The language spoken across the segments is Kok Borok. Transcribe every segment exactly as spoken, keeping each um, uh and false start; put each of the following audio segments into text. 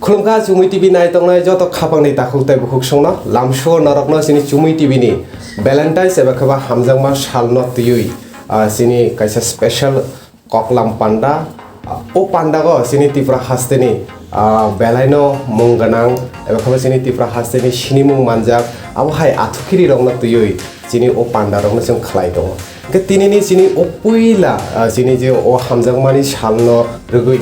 Khulumkha Chumui T V nai tongnai joto khapangni takhuk tei bukhuk songno, lamsio norokno chini Chumui T V ni Valentine's eba khe ba hamjakma salno twiwi, ah, chini kaisa special koklam panda. Ah, o pandago chini Tripura hasteni, ah, belaino mung gwnang eba khe ba chini Tripura hasteni sinimung manjak, abo hai athukirirokno twiwi chini o pandarokno chwng khlai tongo. Hwnkhe tinini chini o puila, ah, chini je o hamjakmani salno rwgwi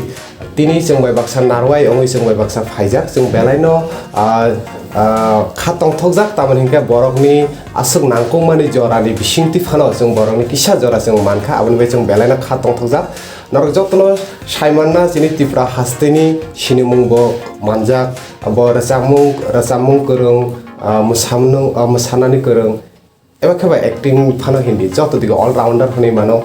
tini chwng bai baksa narwai wngwi chwng bai baksa phaijak. Chwng belaino, ah, ah, kha tongthokjak, tamoni hwnkhe borokni aswk nangkukmani jorani bisingtwi phano chwng borokni kisa jora chwng mankha, aboni bai chwng belaino kha tongthokjak. Norok jotono saimanna chini Tripura hasteni sinimung bo manjak, bo rwchapmung, rwchapmung kwrwng, ah, mwsamung, ah, mwsanani kwrwng. Eba khe ba acting phano hindi, joto dige all rounder hwnwi mano.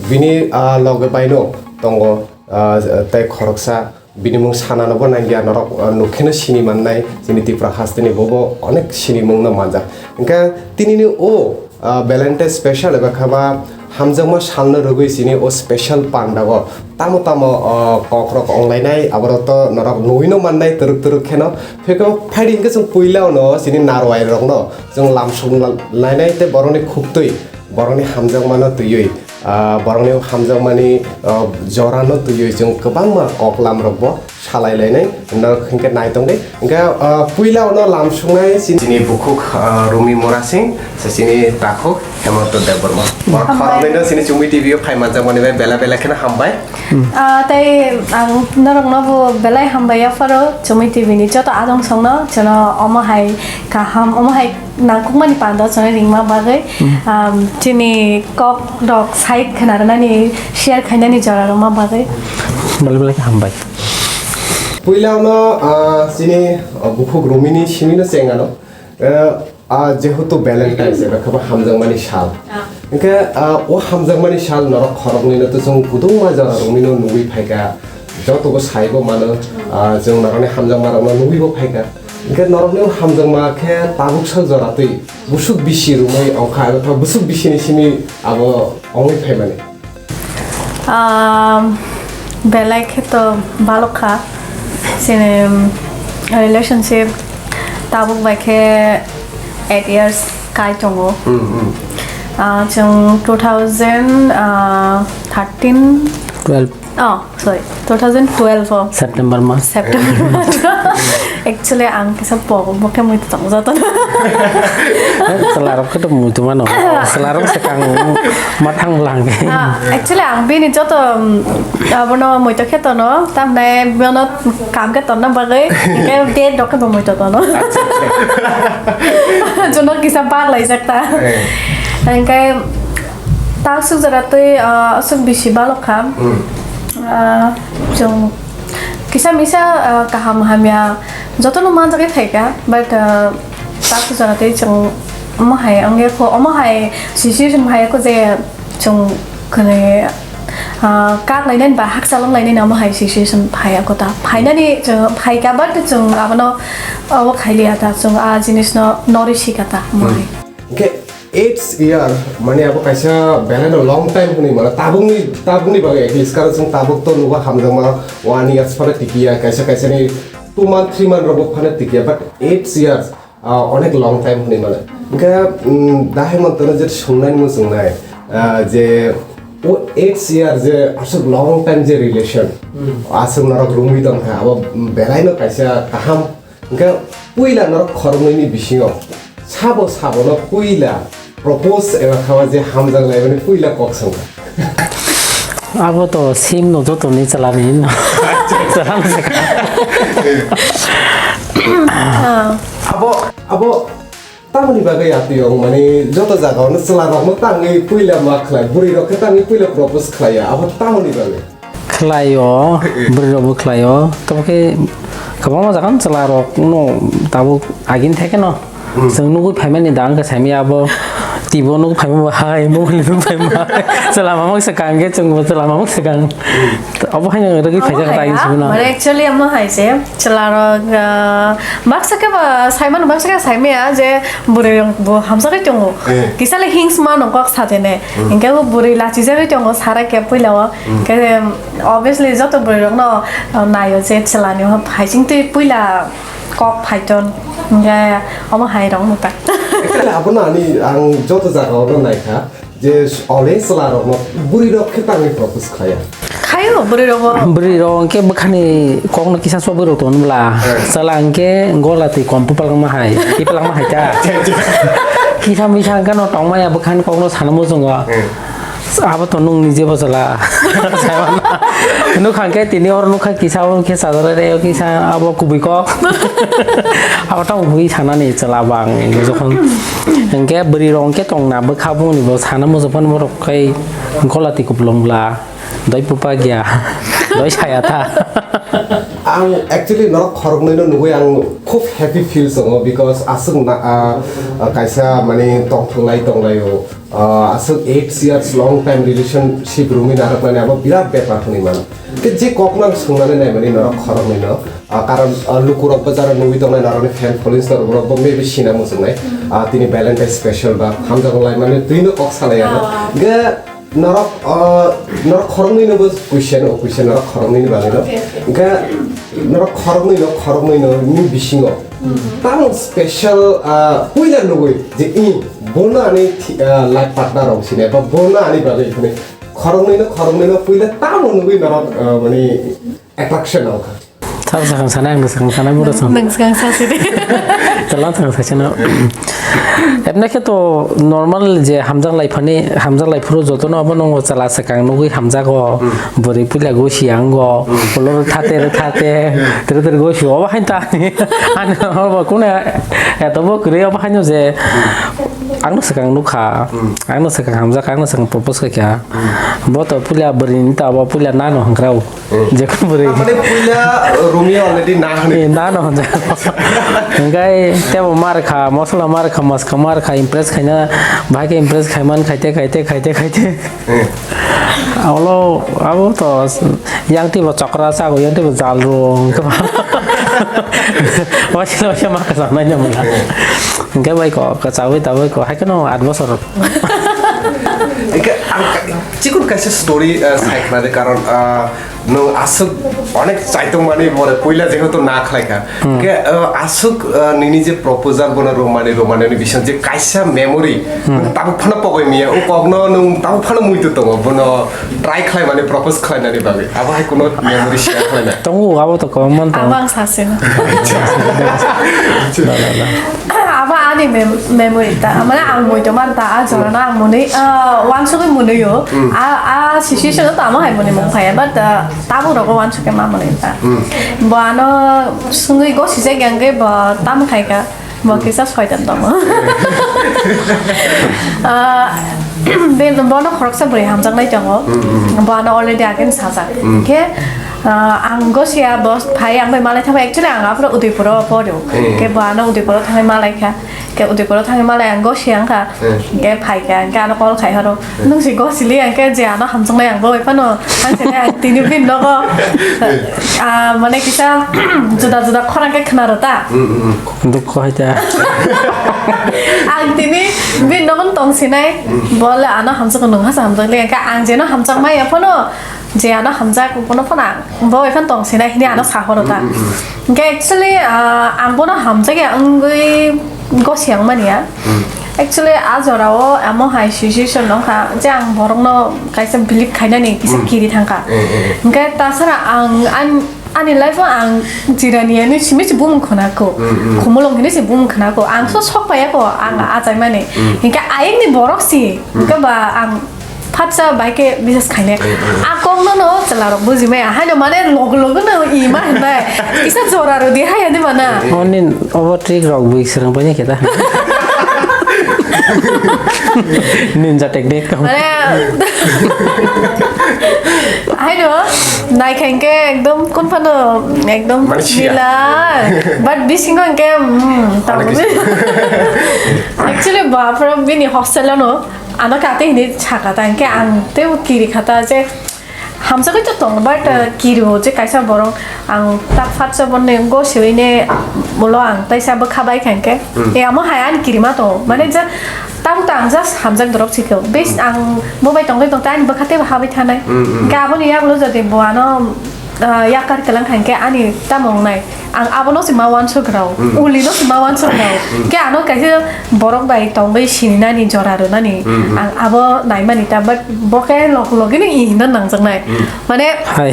Bini, ah, loge baino tongo, ah, tei khoroksa bini mung sanano bo nangya, norok, ah, nukheno sini mannai, chini Tripura hasteni bobo onek sinimungno manjak. Hwnkhe tinini o, ah, Valentine special eba khe ba hamjakma salno rwgwi chini o special pandago tamo tamo, ah, kokrok wnglainai, aborok to norok nuino mannai twrwk twrwk kheno. Hwnkhe phaidi hwnkhe chwng puila no chini narwai rokno chwng lamsong la-, lainai tei borokni khuktwi, borokni hamjakmano twiwi, ah, borokni hamjakmani, ah, jorano twiwi chwng kwbangma koklam rokbo salai lainai. Norok hwnkhe nai tongdi. Hwnkhe, ah, puila no lamsongnai chini, chini bukhuk, ah, Rumi Murasing, se chini takhuk Hemanta Debbarma. Borok hambai. Khoroknwino chini Chumui T V o phai manjakmani bai bela bela kheno hambai. Ah, tei ang norokno bo belai hambai yapharo, Chumui T V ni joto adong songno, jono omo hai kaham, omo hai nangkukmani pando jono ringma bagwi, um, chini kok rok sai khna rwnani, share khainani jora rwma bagwi. Belai belai khe hambai. Puila no, ah, chini, ah, bukhuk Rumini simino chengano. Eh, ah, jehetu Valentine se, eba khe ba hamjakmani sal. Ah. Hwnkhe, ah, o hamjakmani sal norok khoroknwino to chwng kwbangma jora romwino nugwi phaikha, jotobo saibo mano, ah, chwng norokni hamjakmarokno nugwibo phaikha. Hwnkhe norokni o hamjakma khe tabuk sal jora twi busuk bisi romwi ongkha, eba khe busuk bisini simi abo ongwi phaimani. Um, belai khe to balok kha. Chini, um, relationship tabuk bai khe eight years kai tongo. Hmm, hmm. Ah, chwng two thousand thirteen. Twelve. Oh, sorry, two thousand twelve o. September mas. September mas. Actually, ang kisa pogo, bo khe muitu tong joto. Eh, chwlarok khe to muitu mano. Chwlarok se kang ma thang lang. Ah, actually, ang bini joto, um, abono muitu khe tono, tamne bono kam khe tonna bagwi, hwnkhe date rok khe bo muitu tono. Jono kisa bak laijak ta. Eh. Hwnkhe ta aswk jora twi, ah, aswk bisi balok kha. Hmm. Ah, chwng kisa misa, ah, kaham hamya jotono manjagwi phaikha, but, ah, ta aswk jora twi chwng omo hai wngya kho, omo hai situation hai kho je chwng kwrwi, ah, kak lainani ba hakchal wng lainani omo hai situation phai kho ta. Phainani chwng phaikha, but chwng abono obo khailiya ta, chwng a jinisno norwi sikha ta omo hai. Hwnkhe eight year, mane abo kaisa belaino long time hwnwi mano. Tabukni, tabukni bagwi at least, karon chwng tabuk to nugo hamjakma one years phano tikiya, kaisa kaisani two month, three month rokbo phano tikiya, but eight years, ah, onek long time hwnwi mano. Hwnkhe, mm, da Hemantono je swngnani muchungnai, ah, je o eight year je aswk long time je relation, aswk norok romwi tongkha, abo belaino kaisa kaham. Hwnkhe puila norok khoroknwini bisingo sabo sabono puila propose eba khawa je hamjak laimani puila kok sangkha? Abo to sim no joto ni chalani no. Chalani se. Abo, abo tamoni bagwi atwi ong mani joto jaga ono chwla rok no tangwi puila ma khlai, bwrwi rok khe tangwi puila propose khlai ya, abo tamoni bagwi. Khlaio, bwrwi rokbo khlaio. Tamo khe kwbangma jaga no chwla rok no tabuk agini thai kheno. Hmm. Chwng nugwi phaimani da wngkha saimaya abo Tibo nuk phaima bo hai, mobile nuk phaima hai. Chwla mamang swkang khe chwngbo chwla mamang swkang. Obo haino rwgwi Omo phaijak hai ta na, isubuna. Mane actually omo hai se, chwla rok, ah, baksa khe ba saimano, baksa khe saimaya je bwrwi rok bo hamjagwi tongo. Eh. Kisa le hingsma no kok sa tene. Hmm. Hinkhe bo bwrwi lachijagwi tongo sara khe puila o. Hmm. Khe, um, obviously joto bwrwi rok no, uh, naio je chwla ni o hai sing twi puila kok phaiton. Hinkhe omo hai rok no ta. Actually, abono ani ang joto jaga o no naikha. Je ole chwla rok no bwrwi rok khe tangwi propose khlaiya. Khayo bwrwi rok bo. Bwrwi rok hwnkhe bwkhani kok no kisa chobwi rok ton bwla. Eh. Chwla hwnkhe gola twi kom pupalangma hai, pipalangma hai ta. Kisa misa hwnkhe no tongmaya bwkhani kok no sana muchungo. Eh. Abo to nung nije bo chwla. Nukha hwnkhe tini oro nukha kisa abo hwnkhe chajare kisa abo kubui kok. Abo tamo bui sanani chwla bang jokhon. Hwnkhe bwrwi rok hwnkhe tongna bwkha bongni bo sana muchung phano borok khai gola twi kupulung bwla. Doi pupa gya. Doi saya tha. Ang actually norok khoroknwi no nugwi ang khub happy feel tongo because aswk na, ah, ah, kaisa mani tongthok lai tong lai o, ah, aswk eight years long time relationship romwi narwknani abo birat bepar hwnwi mano. Tei je kok no ang swngnani nai mani norok khoroknwi no, ah, karon, ah, lukurok bo jara nugwi tongnai norokni fan followings rok bo maybe sina muchungnai, ah, tini Valentine special ba hamjakgo lai mani twi no kok salai ano. Ah. Ge Norok, ah, norok khoroknwi no bo question, o question norok khoroknwi ni bagwi no. Okay, okay. Hwnkhe norok khoroknwi no, khoroknwi no ni bisingo. Hmm. Tamo special, ah, puila nugwi je i bono ani thi-, ah, life partner rok sini ba bono ani bagwi hwnwi khoroknwi no, khoroknwi no puila tamo nugwi norok, ah, mani attraction wngkha. Sabo sakang sanai, ang sakang sanai, mura sang. Nang sakang sasi de. Chwla sakang sasi no. Ebna khe to normal je hamjak lai phani, hamjak lai phuru joto no abo nongo chwla sakang nugwi hamjago. Hmm. Bwrwi puila go siyango. Hmm. Ulo thate re thate, tere tere go siyo. Obo hain ta ani. Ani obo kune eto bo kwrwi obo haino je. Hmm. Ang no sakang nukha. Hmm. Ang no sakang hamjak, ang no sakang propose khaikha. Hmm. Bo to puila bwrwi ni ta obo puila nano hwnkrao. Hmm. Jekun bwrwi. Tamani puila Romeo already na hwnwi. Eh, na no hwnjak. Hwnkhe tebo mar kha, mosola mar kha, maska mar kha, impress khaina, bahai khe impress khaiman khaite, khaite, khaite, khaite. Hmm. Olo, abo to yang tibo chokra chago, yang tibo jal ro, hwnkhe ba. Waisa, waisa ma kasa nai na mula. Hwnkhe bai ko, kachawi tawi ko, hai kheno aat bosor. Eke ang ka-, chikon kaisa story, eh, sai khna de, karon, ah, nwng aswk onek chaitong mani more puila jehetu na khlai kha. Hmm. Ke, eh, aswk, eh, nini je proposal bono romani, romani ni bising je kaisa memory, hmm, nwng tabuk phano pogoi miya, o kok no nwng tabuk phano muitu tongo, bono try khlai mani, propose khlai nani bagwi. Abo hai kuno memory share khlai na? Tongo, abo to common tongo. Abo ang sase no. Abo ani mem-, memory ta, mane ang mui tongma ta, a jora no ang muni, ah, wansugwi muni o. Hmm. A, a situation o tamo hai muni mung phaiya, but, ah, tabuk rogo wansugwi ma muni ta. Hmm. Bo ano sungwi gosijak yang khe bo tamo khai kha, bo kisa soitan tongo. Ah, be-, bono khoroksa bwrwi hamjaknai tongo. Hmm, hmm. Bo ano already again sajak. Hmm. Khe, ah, ang gosiya, bo phai ang bai malai thangbai. Actually, ang aphuru Udaipuro porio. Hmm. Khe bo ano Udaipuro thangwi malai kha. Khe Udaipuro thangwi malai ang gosi ang kha. Hmm. Khe phai kha, ang khe ano call khai horo. Hmm. Nung si gosili ang khe je ano hamjaknai ang bo bai phano. Ang sini ang tini bin nogo. Ah, mane kisa juda juda khorang khe khna rw ta. Hmm, hmm, hmm. Dukho hai ta. Ang tini bin nogo tong sinai. Hmm. Bo le ano hamjakgo nung hasa hamjakli ang khe ang jeno hamjakmaya phano. Je ano hamjak, bono phano ang, bo ekhon tong sinai hini ano sahoro ta. Mm, mm, mm. Hingke actually, ah, ang bono hamjak ya wngwi gosiang mani ya. Mm. Actually, a jora o amo hai situation wngkha je ang borok no kaisa believe khainani kisa Mm. kiri thangkha. Mm, mm, mm. Hingke tasara ang, an-, ani life o ang jirani ani simi se bumung khwnako. Mm, mm. Khumulung hini se bumung khwnako. Ang so sok paiya ko, ang Mm. achaimani. Mm. Hingke ayengni borok si, Mm. hingke ba ang Phatsa bai khe bises khainai. Mm, mm. A kok no no chwla rok buji maya. Haino mane logo logo no i ma hinbai. Kisa jora rw di hai ani mana. Mm. Oni obo trick rok bui swrwng bai khe ta. Ninja technique. Mane, Haino, naikha hwnkhe ekdom kun phano ekdom Mane siya. Nila. But bisingo hwnkhe, mm, Mane tamo. Kisa. Actually, baphra bini hostel ano, ano kate hindi chakata, hwnkhe ang tei kiri khata je hamsa koi to tong, but, uh, kiri o je kaisa borok ang tak fatsa bonne go siwi ne mulo ang taisa bwkha bai kha hwnkhe. Hmm. E amo hai ani kiri ma to, mane ja Tamo ta ang just hamjak dorok sikho. Bes ang bo bai tongwi tongta ani bwkha teibo habai thanai. Mm, mm. Hwnkhe aboni yagulo jodi bo ano, ah, yakar kwlang kha hwnkhe ani tamo wngnai. Ang abono se ma uansuk rw. Mm. Uli no se ma uansuk rw. Mm. Hwnkhe ano kaisa borok bai tongwi sininani jora rwnani. Mm, mm. Ang abo naimani ta, but bo khe lok logino i hinna nangjaknai. Mm. Mane Hai.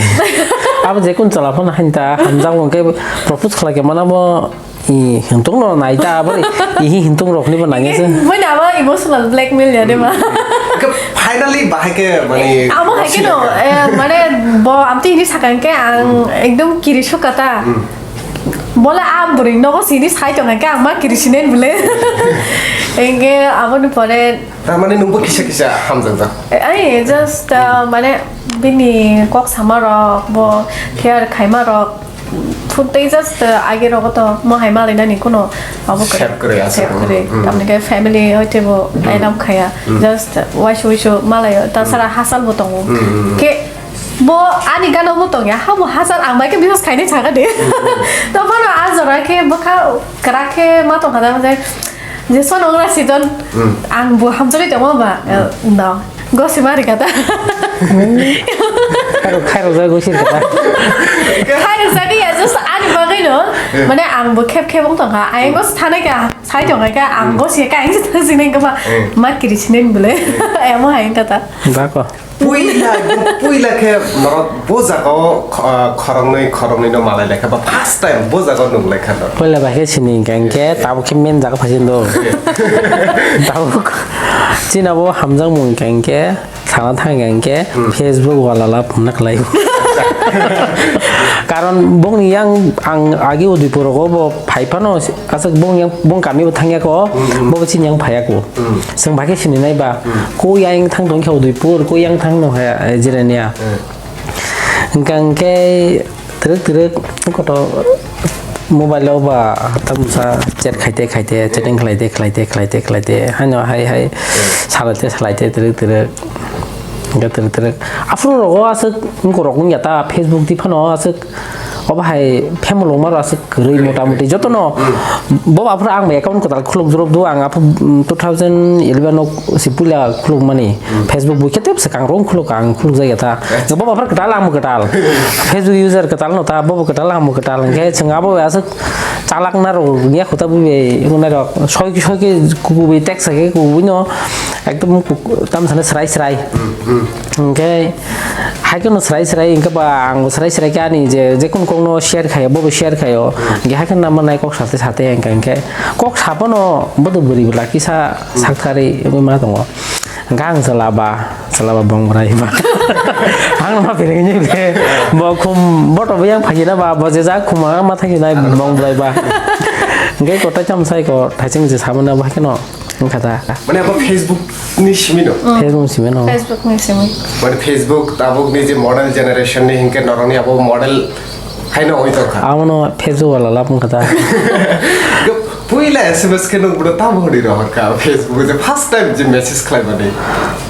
Abo je kun chala phano hain ta hamjak wngkhe propose khlai khe mana bo I hintung no nai ta aboni, i hi hintung rok ni bo nang ya se. Mui na abo emotional blackmail ya de ma. Ke finally bahai ke mani Amo hai ke no, eh, mane bo amti ini sakang ke ang ekdom kiri suka ta. Hmm. Bola a buri nogo sini sai tong ke ang ma kiri sinen bole. Enge aboni pore Tamani nungbo kisa kisa hamjak jak. Ai, just, uh, mane bini kok sama rok, bo care khaima rok, phun tei just, uh, age rogo to mo hai malai nani kuno abo kwrwi. Sep kwrwi, aswk, Sep kwrwi. Mm, mm. Tamni khe family hoi tebo Mm. alam khaya. Mm. Just, uh, waisu waisu malai ta sara hasal bo tongo. Mm, mm, mm. Ke bo ani gana bo tongya, ha bo hasal ang bai khe biswas khaini chaga de. Mm, mm. To bono a jora khe bwkha kwrak khe ma tongkha da, je Jeson wngra season, Hmm. Ang bo hamjagwi tongma ba, Hmm. eh, no. Gosi mari kata. Khairok, khairok jagwi gosi kata. Khairok jagwi ya, just ani bagwi no. Hmm. Mane ang bo khep khep wng tongkha. Ayang gosi thanai ka, sai tongkha ka, ang Hmm. gosi ka, ang thang sinai ka ba. Hmm. Ma kiri sinai bole. Emo hai kata. Bako. Puila, puila khe norok bo jaga o kho-, khoroknwi, khoroknwi no malai laikha ba first time bo jaga o nuk laikha no. Puila bai khe sini hwnkha hwnkhe tabuk khe main jaga phaisin do. Tabuk chini abo hamjakmung hwnkha hwnkhe sana thang hwnkha hwnkhe Hmm. Facebook wala lab hwnna khlai. Karon bongni yang ang agi Udaipur rogo bo phai phano aswk bong yang, bong kami bo thangya ko, Hmm, hmm. Bo bo chini yang phaiya ko. Hmm. Chwng bai khe sini nai ba, Hmm. Koi yang thang tong khe Udaipur, koi yang thang no hai, eh, Jirania. Hmm. Hwnkha hwnkhe twrwk twrwk koto mobile o ba tamsa chat khaite khaite, chatting khlaite khlaite khlaite khlaite, haino hai hai Hmm. salaite salaite twrwk twrwk. Hwnkhe twrwk twrwk. Aphuru rogo aswk wngkha rok wngya ta Facebook di phano aswk. Obo hai family rok maro aswk kwrwi mota muti jotono. Hmm. Bo aphuru ang bai account kwtal khuluk jrop do ang aphuru, mm, two thousand eleven o si puila khuluk mani. Hmm. Facebook bo khe tep swkang rok khuluk ang khuluk jaya ta. Acha. Bo aphuru kwtal ang bo kwtal. Facebook user kwtal no ta bo bo kwtal ang bo kwtal hwnkhe chwng abo bai aswk chalak na rok ya khuta bo bai wngnai rok soi soi khe kubui text khe kubui no ekdom tam sana srai srai. Hmm, hmm. Hwnkhe hai kheno srai srai hwnkhe ba ang srai srai khe ani je, je kun kokno share khaio, bobo share khaio. Hwnkhe hai kheno nama nai kok sate sate hwnkhe, hwnkhe kok saphano bodo bwrwi bwla kisa sakthari wngwi ma tongo. Hwnkhe ang chwla ba, chwla ba bong bwrai ba. Ang ma phirwi ni khe bo khum boto bo yang phaina ba, bo je ja khum ma thai nai bong bwrai ba. Hwnkhe kotai cham sai ko thaising je samani bo hai kheno. Wngkha da. Mane abo Facebook ni simi no? Mm. Facebook ni simi no. Facebook ni simi. Mane Facebook tabuk ni je model generation ni hinkhe norok ni abo model haino oi tongkha. Amo no Facebook wala lab wngkha da. Puila S M S khe nuk bro tamo hwnwi rohor kha Facebook je first time je message khlai mani.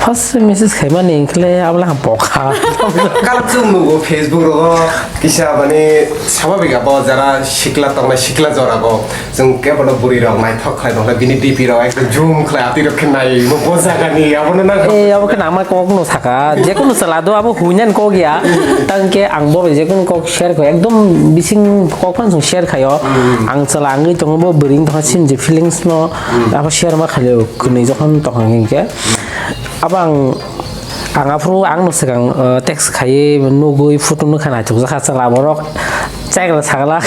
First message khai mani hinkhle abla ham pokha. Kalak chum nugo Facebook rogo kisa mani sababik abo jara sikla tongnai sikla jora go. Chwng kebono bwrwi rok naithok khlai tongkha, bini D P rok ekdom zoom khlai atwi rok khe nai bo, bo jaga ni abono nang. Eh, abo khe nama kok no saka, je kunu sala do abo huinan kok ya. Tang khe ang bo je kunu kok share kho, ekdom bising kok phan song share khayo. Hmm. Ang sala angwi tongo bo bwrwi tongkha sin je feelings no. Hmm. Abo share ma khaio kwnwi jokhon tongkha hwnkhe. Abo ang Ang aphuru ang no swkang, uh, text khaiwi nugwi photo nukha naitukjakha chwla borok chekla sakla.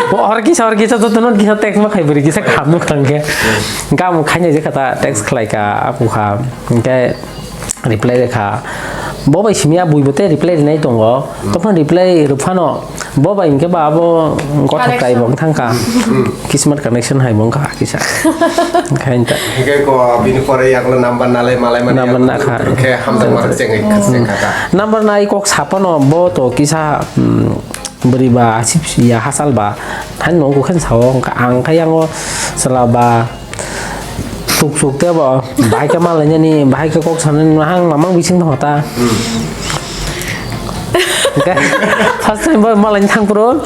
Hor kisa hor kisa jotono kisa text ma khai bwrwi kisa kaham nukha hwnkhe. Gam khaina je kha ta text khlai ka apu kha hwnkhe reply rwkha. Bo bai simi a bui bo tei reply rwnai tongo. Tophano reply rwphano Bo bai hwnkhe ba abo gothok Connection. Kai bo wng thangkha. Kismat connection hai bo wngkha kisa. Khain ta. Hingke ko bini pore yaklo number nalai malai mani Number yaklo nakha. Khe hamjak mar chengwi khasne kaka. Number nai kok sapano bo to kisa, mm, bwrwi ba asip ya hasal ba. Than nong kukhen sao ang kha yango sala ba. Tuk tuk te bo, bahai khe malainani, bahai khe kok sanani, hang mamang bising tong ta. Hingke first time bo malaini thang phuru.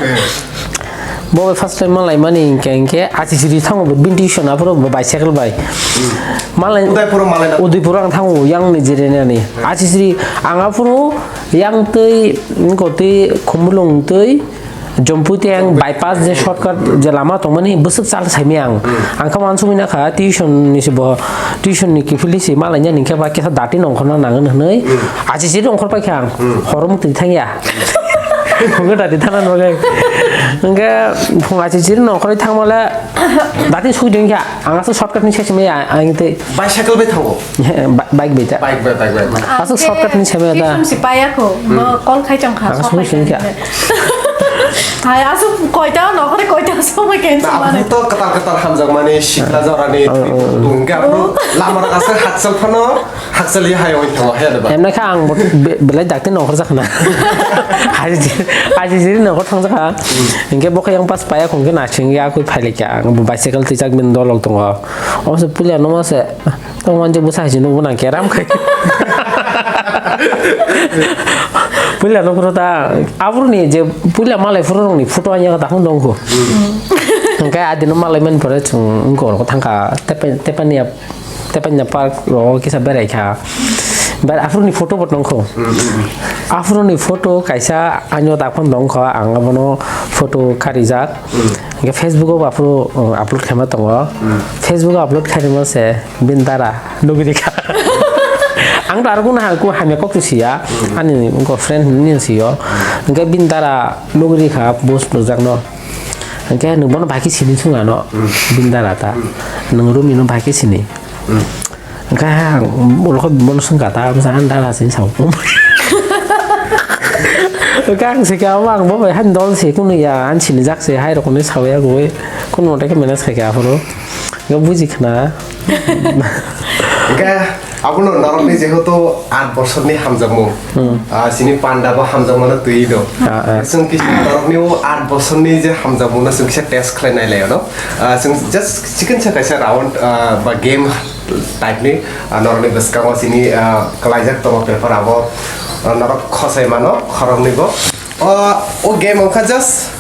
Bo first time malaimani hingke, hingke achi siri thango bo bini tuition aphuru bo bicycle bai. Malai Udaipuro malaina. Udaipuro ang thango yang ni jirenani. Achi siri ang aphuru yang twi, ngko twi, Khumulwng twi, Jompui tei ang bypass je shortcut je lama tongmani bwswk chal saimaya ang. Ang khe uansukmani kha tuition ni se bo, tuition ni kiphilwi se malainani hwnkhe ba kisa dati nongkhorna nangani hwnwi. Achi siri nongkhor paikha ang. Horo mwtwi thangya. Hwnkhe dati thangna bagwi. Hwnkhe phung achi siri nongkhorwi thangmale dati sugui tongkha. Ang aswk shortcut ni se simi ang tei Bicycle bai thango. Ba-, bike bai ta. Bike bai, bike bai. Aswk shortcut ni simi ta. Tuition si paya ko. Bo call khai chang kha. Aswk shortcut simi kha. Hai aswk koita no kore koita somoi ken Na, samane. Abu to katar katar hamjak mani sikla jorani tungke abu lama rok aswk haksal phano haksal ye hai oi thango he da ba. Emna kha ang bo be-, belai dakti nongkhor jakhna. Aji, aji jiri nongkhor thang jakha. Hingke bo khe yang pas paya khong khe nasing ya koi phailai kha. Ang bo bicycle twijak bini dolok tongo. Omo se pulia no omo se. Tong manjak bwsa hai se nukgo nang keram khai. Puila nukro ta abroni je puila malai phuru rokni photo anya ta hwn dong kho. Hwnkhe adino malai man pore chwng wngkor thangkha tepe-, tepania, tepania park rogo kisa berai kha. Bar aphuruni photo bo tong kho. Aphuruni photo kaisa anyo ta phone dong kho ang abono photo karijak. Hwnkhe Facebook o aphuru upload khaima tongo. Facebook o upload khairima se. Bini dara nugwi rikha. Ang to aro kunu ha-, kunu hamya kok to siya. Ani wngkha friend hinwi siyo. Hwnkhe bini dara nugwi rikha post rwjakno. Hwnkhe nwng bono bai khe sini thung ano. Bini dara ta. Nwng Rumi no bai khe sini. Hwnkhe ang ulo khe bono swngkha ta, bwsa ani dara sini sao. Hwnkhe ang swikha, omo ang bo bai hani dol se kunu ya, ani sinijak se, hai rok hinwi sawi ya goi. Kunu mote khe manage khaikha aphuru. Nga buji khna. Hingke abono norokni jehetu aat bosorni hamjakmung, ah, chini panda bo hamjakmano twi do. Ah, ah. Chwng kisa norokni o aat bosorni je hamjakmungno chwng kisa test khlai nai lai ano. Ah, chwng just chikon sa kaisa round, ah, ba game type ni, ah, norokni bwskango chini, ah, kwlaijak tongo paper abo, ah, norok khosai mano khoroknwi bo. O, o game wngkha just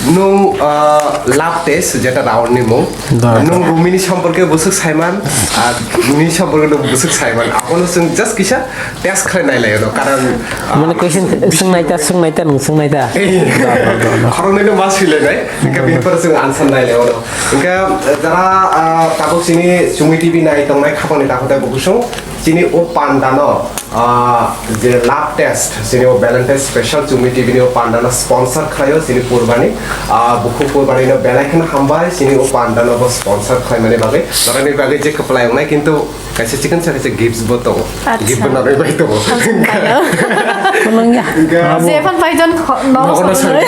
nwng, ah, love test, jeta round ni mung. Da, da. Nwng Rumi ni somporke bwswk saiman, ar nini somporke nwng bwswk saiman. Abono chwng just kisa test khlai nai lai no, karon, ah, mane question bisi swng nai ta, swng nai ta, nwng swng nai ta. Eh. Da, da, da, da. Khoroknwi no ma sui lai nai, hingke bini pore chwng answer nai lai no. Hingke jara, ah, tabuk chini Chumui T V nai tongnai khapangni takhuk tei bukhuk song, chini o panda no, Ah, je love test, chini o Valentine special Chumui T V ni o panda no sponsor khlaio chini Purbani. Ah, bukhuk Purbani no belai kheno hambai chini o panda no bo sponsor khlaimani bagwi. Norokni bagwi je kwplai wngnai kintu kaisa chikon sa kaisa gifts bo tongo. Acha. Gift bo norokni bai tongo. Acha, bai. Kunung ya. Hingke Je phan pai jon kho-, no Nogo no song. Sari.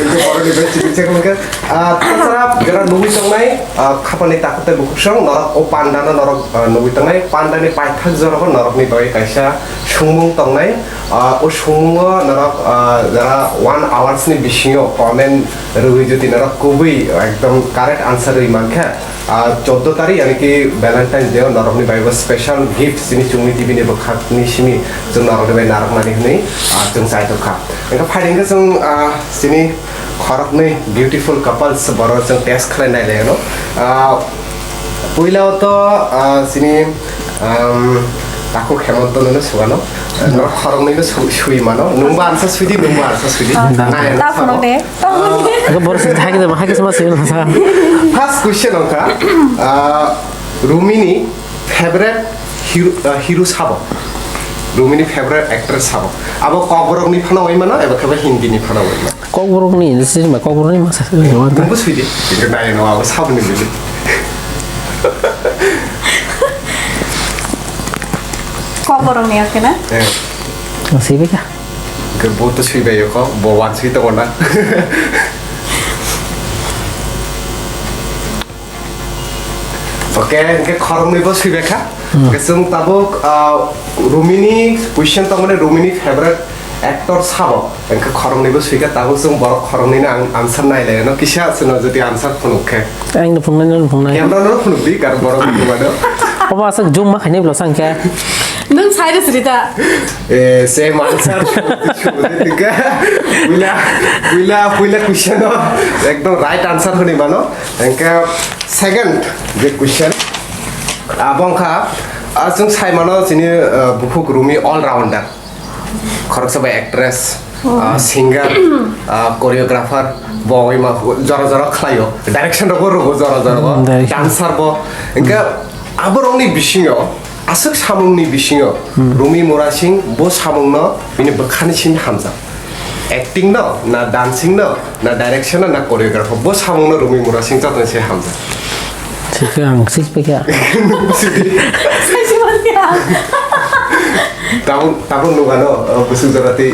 Hingke borokni bai chikon sa hingke Ah, tatsara jora nugwi tongnai, ah, khapani takhuk tei bukhuk song norok o panda no norok, ah, nugwi tongnai, panda ni paithak jora bo norok ni bagwi kaisa sungmung tongnai, ah, o sungmung o norok, ah, jora one hours ni bisingo comment rwgwi jodi norok kubui ekdom correct answer rwi mankha, ah, choddo tarik yani ki Valentine Day o norok ni bagwi bo special gift chini Chumui T V ni bwkhak ni simi chwng norok ni bai narwk mani hwnwi, ah, chwng chai tongkha. Hingke phai hingke chwng, ah, chini Khoroknwi beautiful couples borok chwng test khlai nai lai no. Ah, puila o to, ah, chini, um, takhuk Hemonto no sugano. Norok khoroknwi no su-, sui mano. Nwngbo ansa sui di, nwngbo ansa sui di. Ah, Nai ta no phone sabo. De. Ah, Aga borok se hai ke hai ke sama se no sa. First question wngkha, ah, Rumini favorite hero, ah, hero sabo? Rumini favorite actress sabo? Abo Kokborokni phano oi mano, eba khe ba Hindini phano oi mano? Kokborokni, sima Kokborokni masa se oi mano. Nungbo sui di. Kintu nai no abo sabo ni bili. Kokborokni ya kena? Eh. Sibika. Hwnkhe bo to swibaio kho, bo wanswi tongo na. Okay, hwnkhe khoroknwi bo swibaikha. Hwnkhe chwng tabuk, ah, Rumini question tongmani, Rumini favorite actor sabo. Hwnkhe khoroknwi bo swikha, tabuk chwng borok khoroknwino ang answer nailaino. Kisa chwngno jodi answer phunuk khe. Ang no phunuknai, no phunuknai. Camera no phunuk di, karon borok phunukmano. Obo aswk zoom ma khainai bwlasa hwnkhe. Nwng sai rw siri ta. Eh, same answer. Puila, puila, puila question o ekdom right answer hwnwi mano. Hwnkhe second je question, abo wngkha, ah, chwng sai mano chini, ah, bukhuk Rumi all rounder. Khoroksa bai actress, ah, singer, ah, choreographer, bo wngwi ma jora jora khlaio. Direction rogo rogo jora jora bo. Hmm, direction. Dancer bo. Hwnkhe aborokni bisingo, aswk samungni bisingo Rumi Murasing bo samungno bini bwkhani simi hamjak. Acting no, na dancing no, na direction no, na choreographer, bo samungno Rumi Murasing jotono se hamjak. Sikhe ang sikpikha. Saisi mankha. Tabuk, tabuk nugano, uh, busuk jora tei.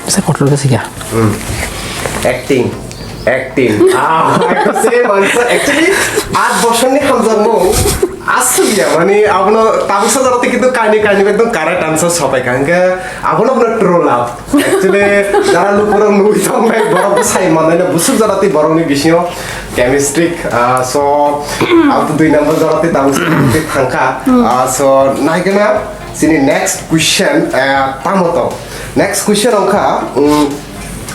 Sa kotor ka sikha. Hmm. Acting. Acting. Ah, aku sih mansa. Actually, aat bosorni hamjakmung asli ya, mani abono tabuksa jora tei kintu kaini kaini ekdom correct answer sopai kha. Hwnkhe abono bono true love. Actually, jara lukurok nugwi tongnai, borok bwsai mannaino busuk jora tei borokni bisingo chemistry, ah, so, abo dui number jora tei tabuksa jora tei thangkha. Ah, so, naigana chini next question, ah, tamo tong? Next question wngkha, um,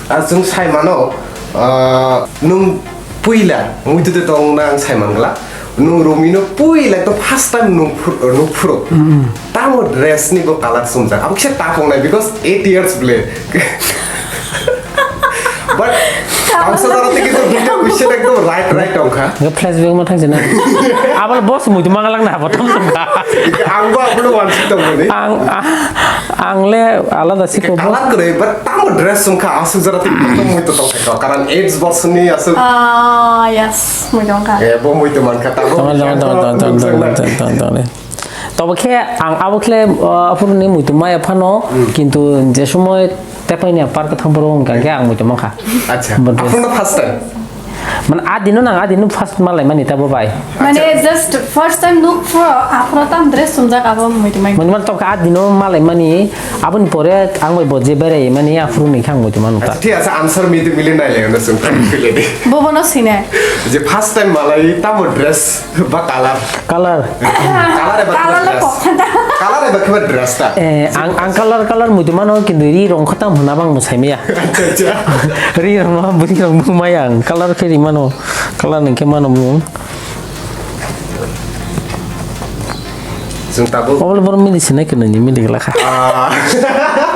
ah, chwng sai mano, ah, nwng puila muitu de tong na ang sai mangla. Nwng Romino puila ekdom first time nwng phur-, nwng phuro. Tamo dress ni bo colour sumjak. Abo kisa tapong nai because eight years ble. But ang sa jara tiki to duita question ekdom right, right tongkha. Nge flashback ma thang jena. Abal boss muitu mangalang na botom tongkha. Ang bo abono wansi tongmani. Ang, ah, ang le alada siko boss. Colour kore, but tamo dress sumkha asuk jara tiki to muitu tongkha. Karan eight boss ni asuk. Ah, yes. Mui tongkha. Eh, bo mui tongman kha, tabo. Tongkha, tongkha, tongkha, tongkha, tongkha, tongkha, tongkha, tongkha. Tobo khe ang abo khle, uh, aphuru ni mui tongmaya phano, kintu je somoi tepai ni park thang phuru wngkha khe ang mui tongma kha. Acha. But aphuru no first time? Man, a dino nang, a dino first malai mani tabo bai. Mane just first time nuk phuru, aphuru tam dress sumjak abo mui tongmai. Mani man tokha a dino malai mani, aboni pore ang bai bo je berai mani aphuru ni khang mui tongma nukha. Acha, thik ase, answer mili mili nai le, na sung, kile de. Bobo no sine. Je first time malai tamo dress ba colour? Colour. Colour eba colour khe dress? Colour eba khe dress ta? Eh, ang, ang colour, colour mui tongmano, kintu ri rong khatam hwnna bang mwsai maya. Acha, acha. Ri rong no, bwrwi rong bo maya ang. Colour khe ri mano. Colour ni khe mano bung. Chwng tabuk. Obole boro mili sinai khe nini mili glakha. Ah.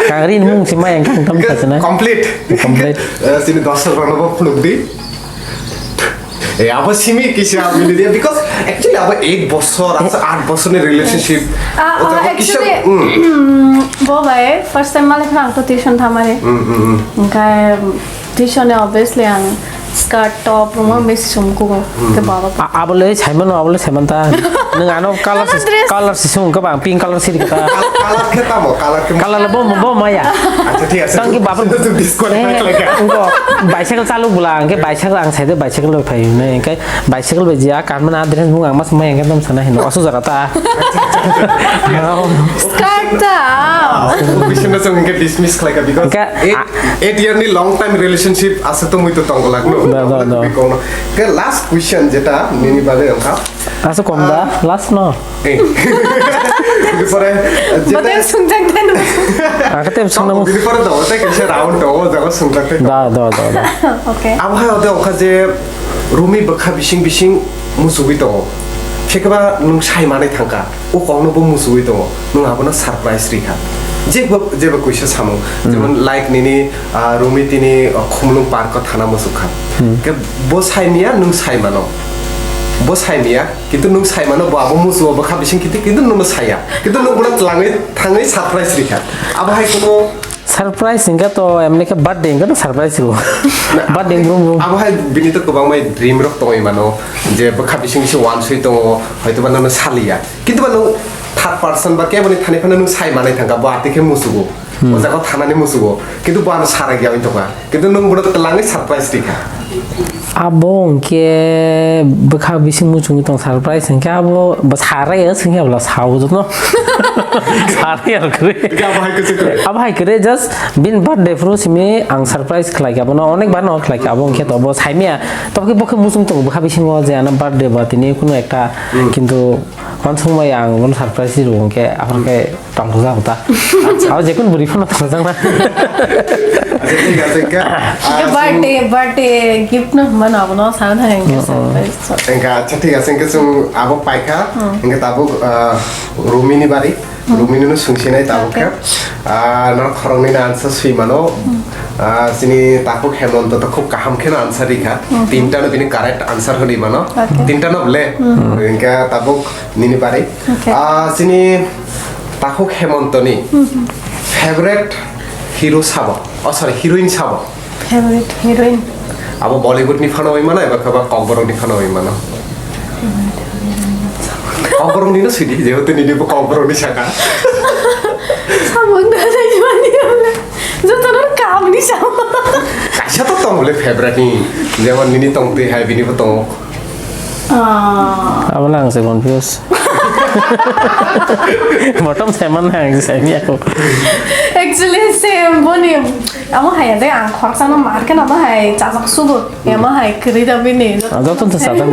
Kagri ni mung si maya ang khe ang tam kha sinai. Complete. Complete. Eh, sini dorsok rok no bo phunuk di. Eh, abo simi kisa mili dia, because actually abo eight bosor, asa eight bosor ni relationship. Ah, ah, actually, bo bai first time malai phano ang to tuition thamari. Hmm, hmm, hmm. Engkai tuition e obviously ang skirt, top, ruma, miss sum kugo. Ke baba. Abo le saimano, abo le saimanta. Nung ano color si, color si sung ke bang, pink color si kita. Color ke tamo, color ke. Color le bo, bo maya. Acha, thik ase. Tangki bapak. Disqualify khlai kha. Engko bicycle chalu bula, engke bicycle ang saide bicycle bai phai hwnwi, engke bicycle bai jia, kanmana dress bung ang mas mai engke dom sana hino, osu jora ta. Skirt ta. Question no song engke dismiss khlai kha, because eight, eight year ni long time relationship ase to mui to tongolak no. Da, da, da. Ke last question jeta nini babe wngkha. Asa kom da, last no. Eh. Bini pore, jeta Batai sungjak dan. Ang kate sung namo. Bini pore do, tei kaisa round do, o jaga sungjak tei. Da, da, da, da. Okay. Abo hai ode oka je Rumi bwkha bising bising musugwi tongo. Thikba nwng sai manai thangka. O kokno bo musugwi tongo. Nwng abono surprise rikha. Jebo, jebo kuisa samung. Jemon like nini, ah, Rumi tini, ah, Khumulwng park o thana musukha. Ke bo sai miya nwng sai mano. Bo sai miya. Kintu nwng sai mano bo abo musuo bwkha bising kintu, kintu nwngno saya. Kintu nwng bono tlangwi thangwi surprise rikha. Abo hai kuno surprise hingkha to emni khe birthday hingkha to surprise rwo. Birthday brum brum. Abo hai bini to kwbangma dream rok tongwi mano je bwkha bising se wansui tongo hoito ba nono saliya. Kintu ba nwng third person ba keboni thani phano nwng sai manai thangkha, bo atwi khe musugo. O jaga thanani musugo. Kintu bo ano sarai ya wngtokha. Kintu nwng bono twlangwi surprise rikha. Abo hwnkhe bwkha bising muchungwi tong surprise hwnkhe abo bo sarai ya swngya bwla sao jotono. Sarai ya kwrwi. Abo hai kwrwi, just bini birthday phuru simi ang surprise khlaikha, abono onek bar no khlaikha, abo hwnkhe to bo saimaya. Tobokhe bokhe muchung tongo bwkha bisingo je ano birthday ba tini kunu ekta, kintu wansukmaya ang bono surprise rw hwnkhe aphuru khe tongthokjak ta. Abo jekun bwrwi phano tongthokjak na. Acha, thik ase, hwnkhe, ah, birthday, birthday gift no hwnmano abono sana thang hwnkhe surprise. Hwnkhe, acha, thik ase, hwnkhe chwng abo paikha, hwnkhe tabuk, ah, Rumini bari. Rumini no sungsinai tabuk khe. Ah, norok khoroknwi no answer swi mano. Ah, chini takhuk Hemanta to khub kaham kheno answer rikha. Tinta no bini correct answer hwnwi mano. Tinta no ble. Hwnkhe tabuk nini bari. Ah, chini takhuk Hemanta ni favorite hero sabo? Oh, sorry, heroine sabo? Favorite heroine. Abo Bollywood ni phano oi mano, eba khe ba Kokborok ni phano oi mano? Kokborok ni no sidi, jehetu nini bo Kokborok ni saka. Samung da dai mani. Joto no kaham ni samung. Kaisa to tong le favorite ni, jemon nini tong twi hai bini bo tongo. Ah. Abo lang se confuse. Bottom seman hang se mi ako. Actually, same boni. Amo hai de ang khoroksa no mar ke na amo hai chajak sugo. Amo hai kri da bini. Ah, joto to chajak.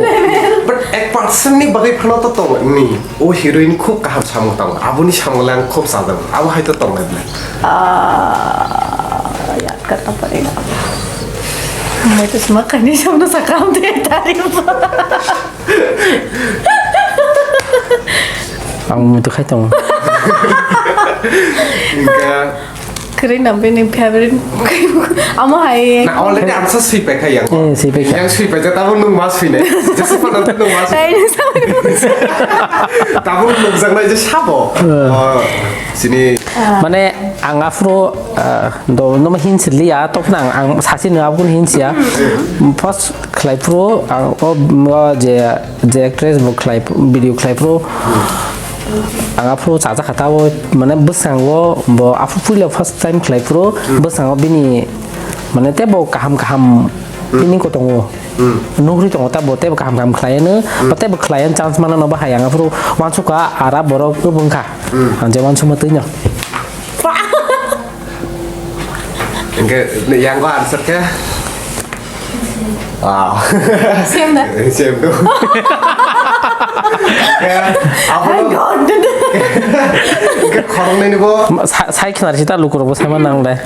But ek person ni bagwi phano to tong ni. O heroine khub kaham samung tong. Aboni samung lang khub chajak. Abo hai to tong le. Ah, ya. Karna padega. Moi to sima kani samno sakam de tari. Ang mutu khai tong. Hwnkhe. Kri na bini favorite. Amo hai. Na already answer sui pai khai yang. Eh, sui pai khai. Yang sui pai jata bo nung ma sui nai. Jesa pa nung ma sui. Ai, ni sa ni. Tabo nung jang nai je sabo. Eh. Oh, sini. Mane ang aphuru, ah, do, no hinsi liya, tokna ang, ang sasi no abun hinsiya. First khlai phuru ang o, o je, je actress bo khlai, video khlai phuru ang aphuru chajakha ta o, mane bwskango bo aphuru puila first time khlai phuru bwskango bini mane tebo kaham kaham feeling ko tongo. Nugri tongo ta bo tebo kaham kaham khlai no, bo tebo khlai chance mana no bahai ang aphuru wansukha ara borok wngkha. Ang je wansukma twi no. Hwnkhe, yang ko answer khe? Ah. Same da. Same do. Hwnkhe, abono, hwnkhe khoroknwi ni bo. Sa-, sai khna risi ta lukurok bo sai ma nang dai.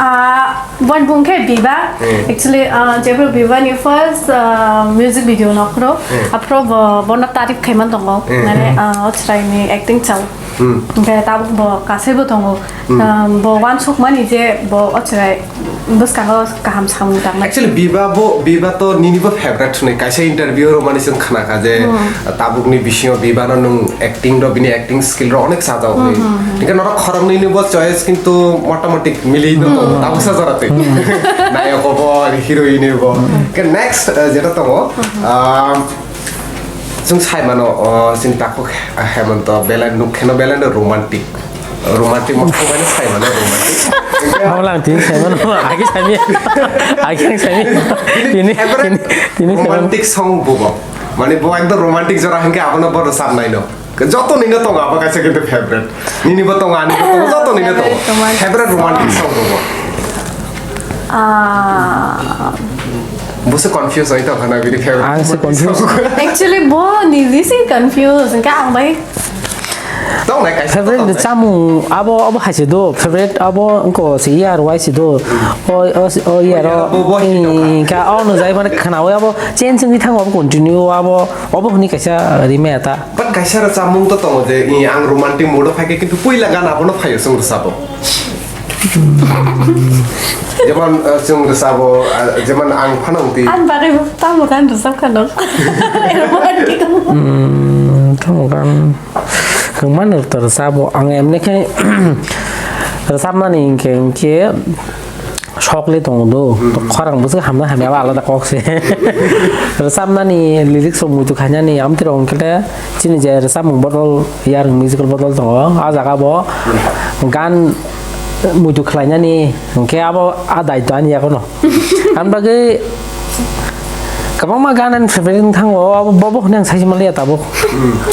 Ah, bon bung khe Biba. Actually, ah, jebro Biba ni first, ah, music video nokhro. Aphro bo, bono tarif khaiman tongo. Mane, ah, o chwrai ni acting chao. Hwnkhe tabuk bo kasaibo tongo. Um, bo wansukmani je bo o chwrai bwskango kaham samung tangmani. Actually, Biba bo, Biba to nini bo favorite hwnwi kaisa interview romani chwng khnakha je tabukni bisingo Biba no nwng acting do, bini acting skill rok onek sajao hwnwi. Hwnkhe norok khoroknwini bo choice kintu motamoti mili no tongo, tabuksa jora twi. Nayoko bo, heroine bo. Hwnkhe next, eh, jeta tongo, ah, Chwng sai mano, o, chini takhuk Hemanta belai nuk kheno belai no romantic. Romantic mo thang bai no sai mano romantic. Abo lang tini sai mano, agi sai mi, agi ang sai mi. Tini, tini, tini sai mano. Romantic song bubo. Mane bo ekdom romantic jora hwnkhe abono bo rwchapnai no. Joto nino tongo abo kaisa khe favorite. Nini bo tongo, ani bo tongo, joto nino tongo. Favorite romantic song bubo. Ah. Bo se confuse oi tong khana bini favorite. Ang se confuse. Actually, bo niji se confuse. Hwnkhe ang bai. Tong nai kaisa favorite tong nai. Chamung abo, abo hai se do. Favorite abo wngko se yar wai se do. O, o, o yar o. Bo, bo, bo, hingka o no jai mane khana o abo change wngwi thango abo continue abo. Obo hwnwi kaisa rimaya ta. But kaisa rwchapmung to tongo je, i, ang romantic mood o phaikhe, kintu puila gan abono phaio chwng rwchabo. Jemon, uh, chwng rwchabo, uh, jemon ang phano wngtwi. Ang bagwi bo tamo gan rwchapkha no. Romantic. Hmm, tamo gan kwmano to rwchabo. Ang emne khe rwchapmani hinkhe, hinkhe Sok le tongo do. Hmm. Khorang bwswk hamna hamya ba alada kok se. Rwchapnani lyrics rok muitu khainani amtwi rok hwnkhe chini je rwchapmung bodol, yarwng musical bodol tongo. A jaga bo gan muitu khlainani hwnkhe abo a daitw ani yakono. Ani bagwi kwbangma gan ani favorite wng thango, abo bobo hwnwi ang saisi manliya tabuk.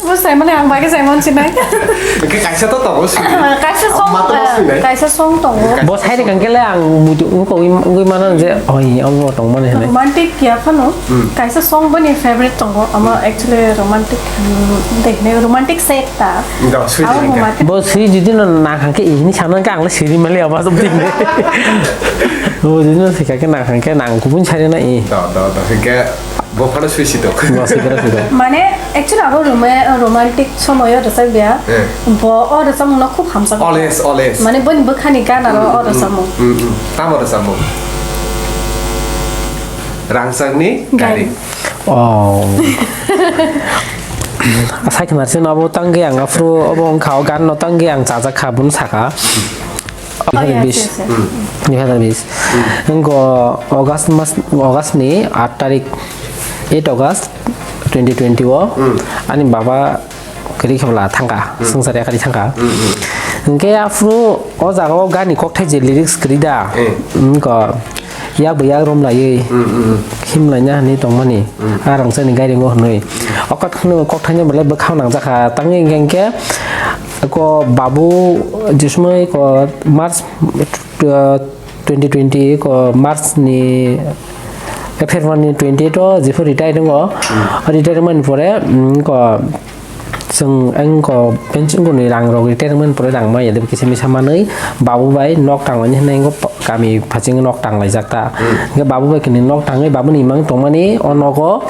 Bo saimani ang bagwi saimon sinai. Hwnkhe kaisa to tongo sini. Kaisa song, Matwma sinai. Kaisa song tongo. Bo sai rikang kele ang muitu wngkha wngwi mano je, oi, amo tongmani hwnwi. Romantic ya phano. Hmm. Kaisa song boni favorite tongo. Amo actually romantic, hmm, de, ne romantic set ta. Abo sui romantic. Bo sui jodi no nang hangke ini sana ke ang le siri mali abo something. Bo jodi no sika ke nang hangke nang kubun sari na i. Do, do, do. Hingke Bo phano sui sitok. Bo sui kira sui dok. Mane, actually, abo roma-, romantic somoyo rwchak biya. Eh. Bo o rwchapmungno khub hamjak. Always, always. Mane, boni bwkhani gan aro o rwchapmung. Mm, mm. Tamo rwchapmung? Rangchakni gari. Gari. Oh. Asai khna sino abo tangwi ang aphuru obo wngkha o gan no tangwi ang chajak kha bun saka. Oh, yes, yes, yes. Dui hazar bis. Wngkha August mas, August ni aat tarik, eight August twenty twenty o ani baba kwrwi khe bwla thangkha, swngchar yakarwi thangkha. Hwnkhe aphuru o jaga o gani kokthai je lyrics kwrwi da, wngkha yak bo yak romlaiwi himlaina hinwi tongmani, a rangchakni gairingo hinwi. O kokthai no, kokthai no belai bwkhao nangjakha, tangwi hwnkhe ko babu jismai ko March, uh, twenty twenty ko March ni, eh, February ni twenty eight o jephru retire wngo. Retire wngmani pore, mm, ko chwng ang ko pension ni rang rok retire wngmani pore rang maya de kisa misa manwi babu bai nok tanglaini hinwi wngkha kami phaching nok tanglaijak ta. Hwnkhe babu bai kini nok tangwi babuni imang tongmani o nogo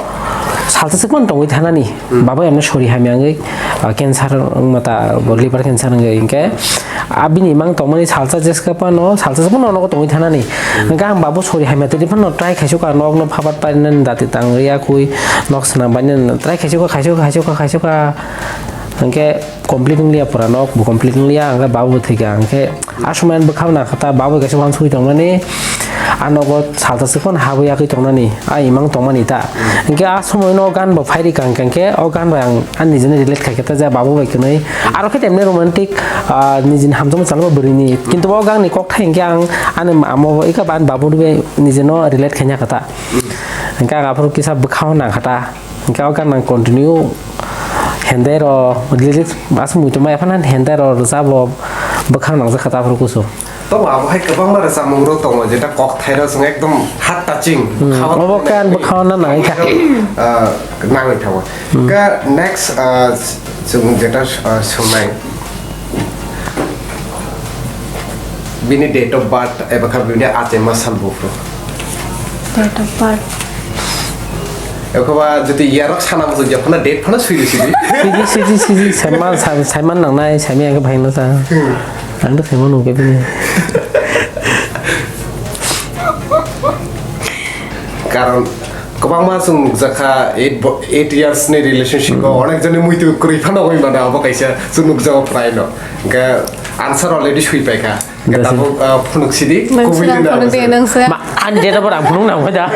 salsa swkmano tongwi thanani. Baba ano sori hamya wngwi, ah, cancer wngma ta, bo liver cancer wngwi hinkhe, ah, bini imang tongmani salsa jeska phano, salsa se phano nogo tongwi thanani. Hinkhe ang babo sori hamya twi phano try khaisukha, nokno phabat parinani dati tangwi yakui, nok swnam bainani try khaisukha, khaisukha, khaisukha, khaisukha. Hinkhe complete wngliya pura, nok bo complete wngliya, hinkhe babo bo thwikha, hinkhe A somoi ani bwkhao nangkha ta, babo kaisa uansugwi tongmani, a nogo salsa se phano habwi yakwi tongnani, a imang tongmani ta. Hinkhe a somoi no o gan bo phai rikha hinkhe, hinkhe o gan bai ang ani nijini relate khai khe ta, je babo bai kwnwi. Aro khe temne romantic, ah, nijini hamjakma chalokma bwrwini. Kintu o gan ni kokthai hinkhe ang ani amo bai kha, ani babo bai nijino relate khaina kha ta. Hinkhe ang aphuru kisa bwkhao nangkha ta. Hinkhe o gan ang continue hendai rw lyrics aswk muitu maya phano hendai rw rwchabo bwkhak nangjak kha ta aphuru kusu. Tongo, abo hai kwbangma rwchapmung rok tongo, jeta kokthai rok chwng ekdom heart touching. Hmm, obo khe ang bwkhao na nangwi kha. Ah, nangwi thango. Hmm. Khe next, ah, chwng jeta, ah, swngnai. Bini date of birth eba kha bini achaima sal buphuru. Date of birth. Ekoba jodi yarok sana bujui ya phano date phano sui sui. Siji, siji, siji, saiman, sai-, saiman nangnai, saimya khe phaino ta. Ang to saiman nungkhe bini. Karon kwbangma chwng nukjakha eight bo-, eight years ni relationship o onek joni muitu kwrwi phano oi mano abo kaisa chwng nukjago prai no. Hwnkhe answer already sui paikha. Hwnkhe tabuk, ah, phunuk sidi, kubui di na phunuk di, nang se. Ma, ani date of birth ang phunuk nang da.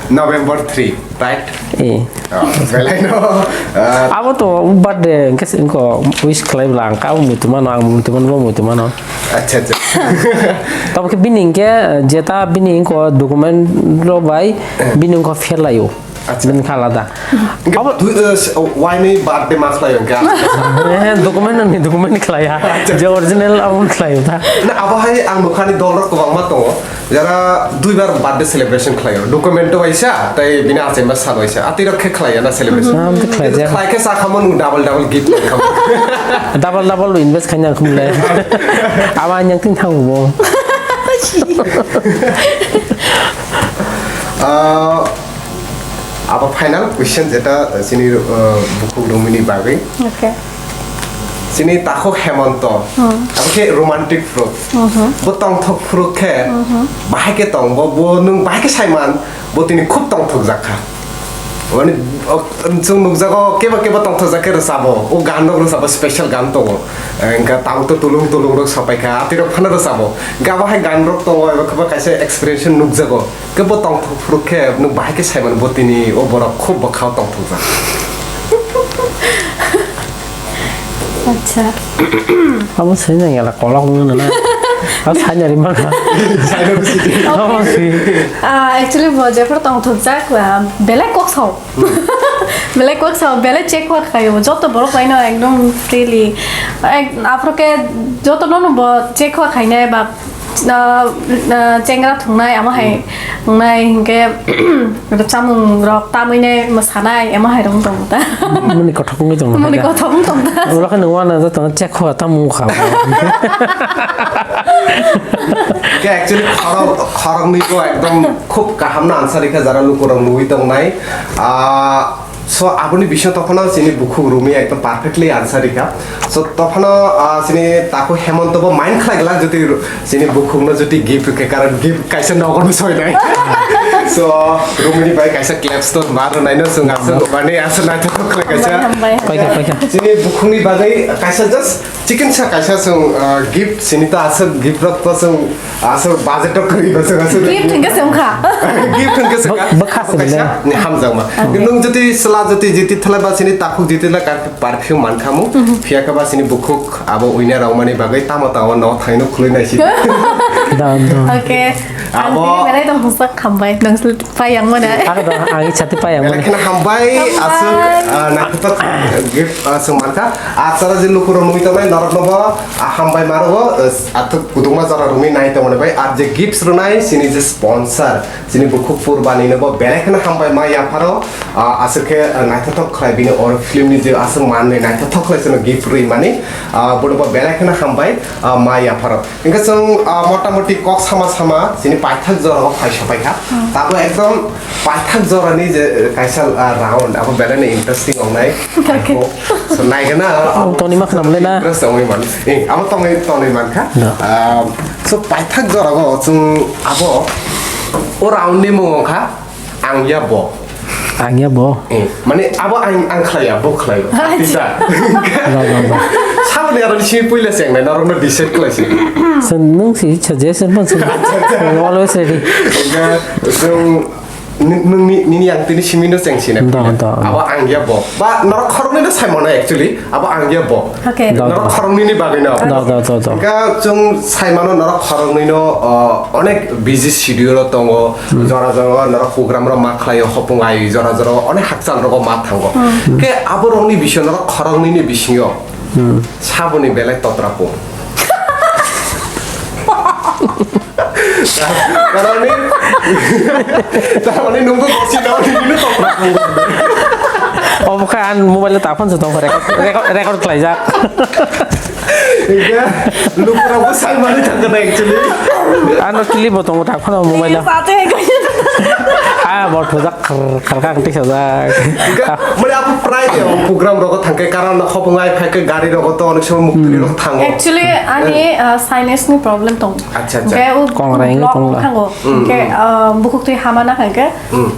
November three, right? Eh. Oh, belai no. Ah. Abo to birthday hwnkhe se wngkha wish khlai bwla ang kabo muitu mano, ang muitu mano, bo muitu mano. Acha, acha. Tamo khe bini hwnkhe jeta bini wngkha document rok bai bini wngkha fail laio. Acha. Bini kha alada. Hwnkhe abo dui, eh, s-, waini birthday ma khlaio hwnkhe? Eh, document ni document khlaiya. Acha. Je original abo khlaio ta. Na, abo hai ang nukhani dol rok kwbangma tongo. Jara duibar birthday celebration khlaio, document o waisa, tei bini achaima sal waisa, atwi rok khe khlaiya na celebration. Am twi khlaijak. Khlai khe sa khamo nwng double double gift nang khamo. Double double invest khaina khumle. Abo ani yang tin thango bo. Ah, abo final question jeta chini, ah, bukhuk romini bagwi. Okay. Chini takhuk Hemonto, hmm, abo khe romantic phuru. Mhm. Bo tongthok phuru khe, mhm, bahai khe tong, bo, bo nwng bahai khe saiman, bo tini khub tongthok jak kha. Mane, o, chwng nukjago kebo kebo tongthokjak khe rwchabo. O gan rok rwchabo, special gan tongo. Eh, wngkha tabuk to tulung tulung rok sopaikha, atwi rok phano rwchabo. Gabo hai gan rok tongo, eba khe kaisa experience nukjago. Kebo tongthok phuru khe nuk bahai khe saimano bo tini o borok khub bwkhao tongthokjak. Acha. Abo sini yang ala kolok nuna na. Abo sanya rimana. Abo si. Ah, actually bo jephuru tongthokjak, ah, belai kok sao. Belai kok sao, belai check hor khayo. Joto borok laino ekdom freely. Ek, aphuru khe joto nono bo check hor khainai ba, ah, ah, chengra thungnai, amo hai thungnai hinkhe chamung rok tamui nai mwsanai, amo hai rok tong ta. Muni kothok wngwi tong. Muni kothok wng tong ta. Ulo khe nung wana joto no check hor tamung kha. Ke actually khorok, khoroknwi ko ekdom khub kaham na answer rikha jara lukurok nugwi tongnai. Ah, so aboni bising tophano chini bukhuk Rumi ekdom perfectly answer rikha. So tophano, ah, chini takhuk Hemant bo mind khlai glak jodi ru-, chini bukhukno jodi gift rikha, karon gift kaisa nogorno soinai. So Rumini bai kaisa claps to mar rwnaino chwng aswk mane aswk naithothok khlai kaisa. Hambai, hambai. Paikha, paikha. Chini bukhukni bagwi kaisa just Chicken sa kaisa chwng, ah, gift sini ta aswk gift rok to chwng aswk budget rok kwrwi ba chwng aswk. Gift hwnkhe se wngkha. Gift hwnkhe se wngkha. Bwkha se kaisa le. Ni hamjakma. Nwng jodi sla jodi jiti thalai ba sini takhuk jiti la kar perfume mankhamu. Phiya khe ba sini bukhuk abo uina rok mani bagwi tamo tamo no thaino khulwi nai si. Da, da. Okay. Abo. Ang tini belai tong hwnsak hambai. Nang Payang mana? Ang do, ang ichati payang mana? Belai kheno hambai, aswk, ah, naithothok gift, ah, chwng mankha. Achara je lukurok nugwi tongnai, norokno bo, ah, hambai ma rwo, ah, athuk kudukma jora rwmwi nai tongmani bai. Ar je gifts rwnai, chini je sponsor, chini bukhuk Purbani no bo belai kheno hambai ma yapharo, ah, aswk khe, ah, naithothok khlai bini oro film ni je aswk manwi naithothok khlai chwngno gift rwi mani, ah, bono bo belai kheno hambai, ah, ma yapharo. Hingke chwng, ah, motamoti kok sama sama chini paithak jora o phai sopai kha. Hmm. Tabo ekdom paithak jora ni je, eh, kaisa, ah, round, abo belai no interesting ong nai. Okay. So, nai gana, oh, toni ma khnam le na? Interest ong man. Eh, abo tongwi, tongwi man kha. No. Ah, so paithak jora o chwng abo o round ni mung ong kha. Ang ya bo. Ang ya bo. Eh, mane abo ang, ang khlai ya, bo khlai. Acha. Tisa. No, no, no. Saboni aro simi puila cheng nai, norok no decide khlai si. Sen nung si suggestion pon sen. Always ready. Enggak, so, ni, nung ni, nini yang tini simi no cheng si na. Da, da. Abo ang ya bo. Ba, norok khoroknwi no sai mano actually. Abo ang ya bo. Okay. Da, norok da. Khoroknwi ni bagwi no. Da, da, da, da. Enka chwng sai mano norok khoroknwi no, uh, onek busy schedule o tongo. Hmm. Jora jora norok program rok ma khlai o hopung ai jora jora onek hakchal rogo ma thango. Hmm. Ke abo rok ni bisingo norok khoroknwi ni bisingo. Hmm. Saboni belai totra po. Tarmani, tarmani nunggu kosi tarmani ini top. Omo khe ang mobile ta phone se tong record, record, record khlaijak. Iya, lukurok bo sai mani thangkha na actually. Ano clip bo tongo ta phone mobile. Sate ko. Ah, bol thojak khar khar khar tisa jak. Mane apo prai de program rogo thangkhe karon hopung ai phai khe gari rogo to onek somoy muktri rok thango. Actually ani, uh, sinus ni problem tong. Acha, acha. Hingke o Kongrai wngwi block tongla. Thango. Hmm, hingke, hmm. Ah, bukhuk twi hama na hingke. Hmm.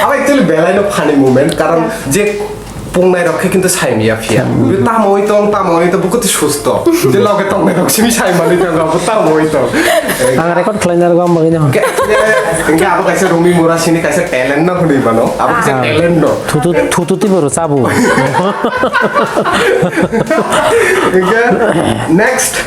Abo actually belai no funny moment, karon je pungnai rok khe kintu sai miya phiya. Hmm. Tamo oi tong, tamo oi tong, bukhuk twi susto. Je loge tongnai rok simi sai mani tong, abo tamo oi tong. Ang record khlaina rok ang bagwi no. Hingke, hingke abo kaisa Rumi Mura sini kaisa talent no hwnwi mano. Abo kaisa, ah, talent no. Thutu, thutu twi boro chabu. Hingke next.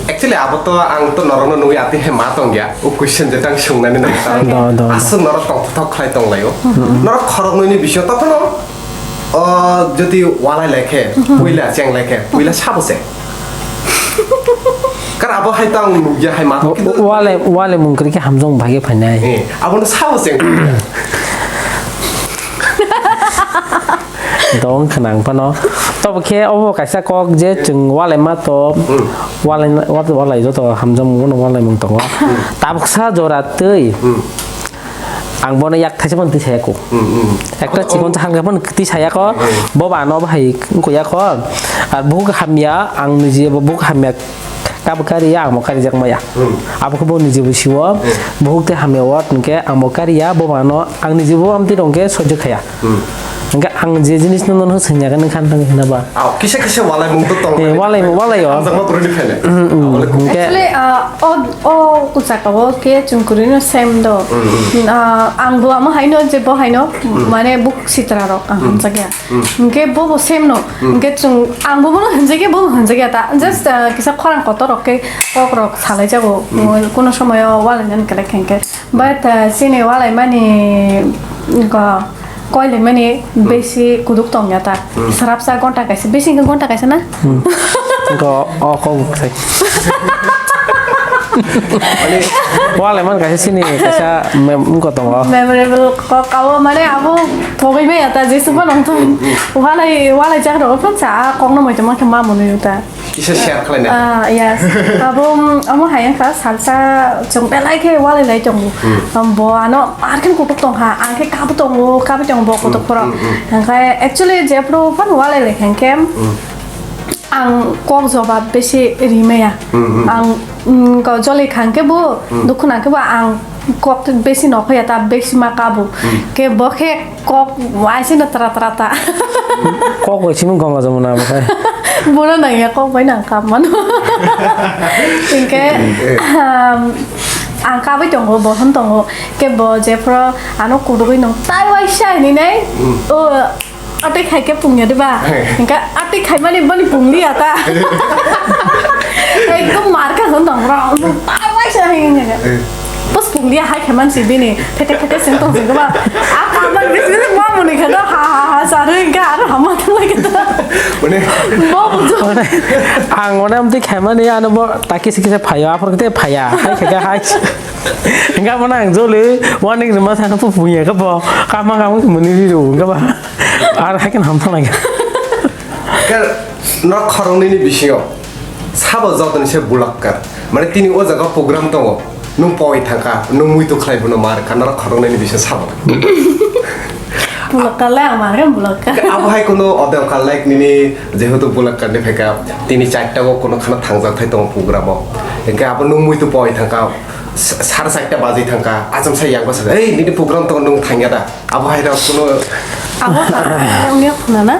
Actually, abo to ang to norokno nugwi ati hai ma tong ya. O question je tang sungnani nang tang. Do, do, do. Aswk norok tongthok khlai tong laio. Hmm. Norok khoroknwi ni bisingo tokhono, o, jodi walai lai khe, hmm, puila cheng lai khe, puila sabo se. Kar abo hai tang nugya hai ma. Wa-, wa-, walai, walai mung kwrwi khe hamjong bhai khe phainai. Eh, abono sabo cheng. Dong khwnang phano. Tobo khe obo kaisa kok je chwng walai ma to, hmm, walai, walai, walai joto hamjakmung bono walai mung tongo. Hmm. Tabuksa jora twi, hmm, ang bono yak thaisa phano twi saya ko. Hmm, hmm. Ekta chikon cha hangka phano twi saya ko. Hmm. Bo ba ano bahai wngko ya ko. Ar buhuk hamya, ang niji bo buhuk hamya Tabuk kariya, ang bo karijak maya. Hmm. Abo khe bo niji bo siwo, Hmm. buhuk tei hamya word hwnkhe ang bo kariya, bo mano ang niji bo amtwi rok hwnkhe sojak khaya. Hmm. Hwnkhe ang je jinis no nono swngya khe nang khan thang hina ba. Aw, kisa kisa walai mung to tong. Eh, walai, walai o. Ang jangma kwrwini phainai. Hmm, hmm. Abo le Hwnkhe Actually, ah, o, o kuchaka o khe chwng kwrwino same do. Hmm, hmm. Ah, ang bo amo haino je bo haino, Hmm. mane buk sitra rok ang Hmm. hamjakya. Hmm. Hwnkhe bo bo same no. Hmm. Hwnkhe chwng, ang bo bono hwnjakya, bo bo hwnjakya ta. Just, ah, kisa khorang kotor rok khe kok rok salai jago. Hmm. Kuno somoyo walainani kwlai khe hwnkhe. But, ah, chini walaimani, ko, koilaimani Hmm. besi kuduk tongya ta. Hmm. Srapsa gonta kaisa, besi hwnkhe gonta kaisa na? Hmm. Hwnkhe o kok sai. Wale man kaisa sini kaisa mem-, wngkha tongo. Memorable kok abo mane abo pogwi maya ta jesu phano wngthung. Walai, walai jak rok phano cha a kok no moito mankhe ma mwnwi ta. Kisa share khlaina. Ah, yes. Abo, um, amo hai wngkha salsa chwng belai khe walai lai tongo. Hmm. Um, bo ano ar khe kutuk tongkha, ang khe kabo tongo, kabo tongo bo kutuk Hmm, phoro. Hmm, hmm. Hwnkhe actually jephru phano walai lai kha hwnkhe Hmm. ang kok jobab besi rimaya. Hmm, hmm. Ang, mm, ko joli kha hwnkhe bo, Hmm. dukhu nang khe bo ang kok besi nokhoya ta besi ma kabo. Hmm. Khe bo khe kok waisino tra tra ta. Kok bai simi ganga jamuna abo khai. Bono nangya kok bai nang kap mano. Hwnkhe, Hmm. um, ang kabai tongo, bohon tongo. Khe bo jephru ano kudugwi nung tai waisa hinwi nai. Hmm. O, Atwi khai khe pungya de ba? Hwnkhe atwi khai mani boni punglia ta. Ekdom mar kha hwn dong bro. Pai waisa hai hwnkhe. Pos punglia hai khe man si bini. Phete phete sing tong sing ba. A kaman bisi bisi ma muni khe do ha ha ha sa re hwnkhe aro hama thang lai khe ta. Mane Bo bujo. Ang one amtwi khai mani ano bo ta kisa kisa phaio aphor khe phaya. Hai khe hai. Hwnkhe abo nang joli warning rwma sano pungya khe bo. Kama kama muni riru hwnkhe ba. Ar hai khe ham thang lai. Khe norok khoroknwini bisingo sabo jotoni se bulakkar. Mane tini o jaga program tongo. Nwng poi thangkha, nwng muitu khlai bono mar kha, norok khoroknwini bisingo sabo. Bulakkar le ang mar khe bulakkar. Abo hai kono odem kha like nini jehetu bulakkar ni phaikha, tini charta o kono khana thangjak thai tongo program o. Hwnkhe abo nwng muitu poi thangkha, sa-, sar charta baji thangkha, acham sai yang basa, "Ei, nini program tongo nwng thangya da?" Abo hai rok kuno Abo ta wngya khuna na?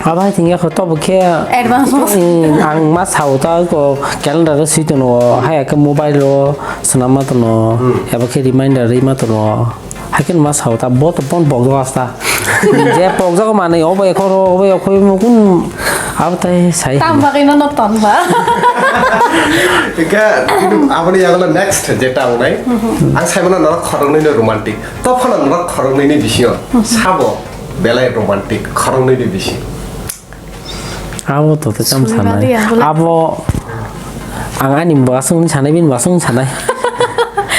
Abo hai thengya kho tobo khe Advance mo. Hmm, ang ma sao ta ko calendar o swi tono, hai khe mobile o swnam ma tono, Hmm. abo khe reminder rwi ma tono. Hai khe ma sao ta bo to pon pok do asta. Je pok jago manwi obo ekhoro obo ekhoi mo kun abo tai sai. Tam bagwi no no ton ba. Hwnkhe aboni yagulo next jeta wngnai. Ang saimano norok khoroknwi no romantic. Tophano norok khoroknwini bisingo sabo belai romantic khoroknwini bisi. Abo to tei tamo Suri sanai. Bali ang bole. Abo ang ani bo aswk sanai, bini bo aswk sanai.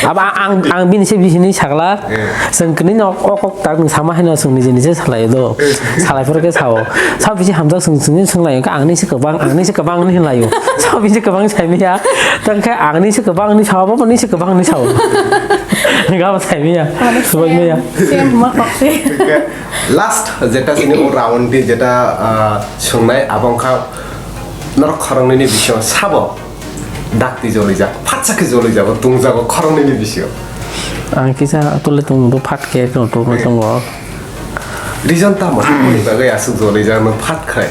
Abo ang, ang, ang bini se bisi ni sakla. Eh. Chwng kwnwi no ok ok tak nwng sama haino chwng niji niji salai do. Eh. Salai phuru khe sao. Sao bisi hamjak chwng chwng ni swng lai kha ang ni se kwbang, ang ni se kwbang ni hinlai o. Sao bisi kwbang sai miya. Tang khe ang ni se kwbang ni sao, bo ni se kwbang ni sao. Gabo sai miya. Mane Subak miya. Same, same ma kok se. Last jeta sini o round di jeta, ah, swngnai abo wngkha norok khoroknwini bisingo sabo dakti jolijak, phatsa khe jolijago, tungjago khoroknwini bisingo. Ang kisa tole tongmung do phat khe tong tong tongo. Reason tamo ni bagwi aswk jolijak nwng phat khai?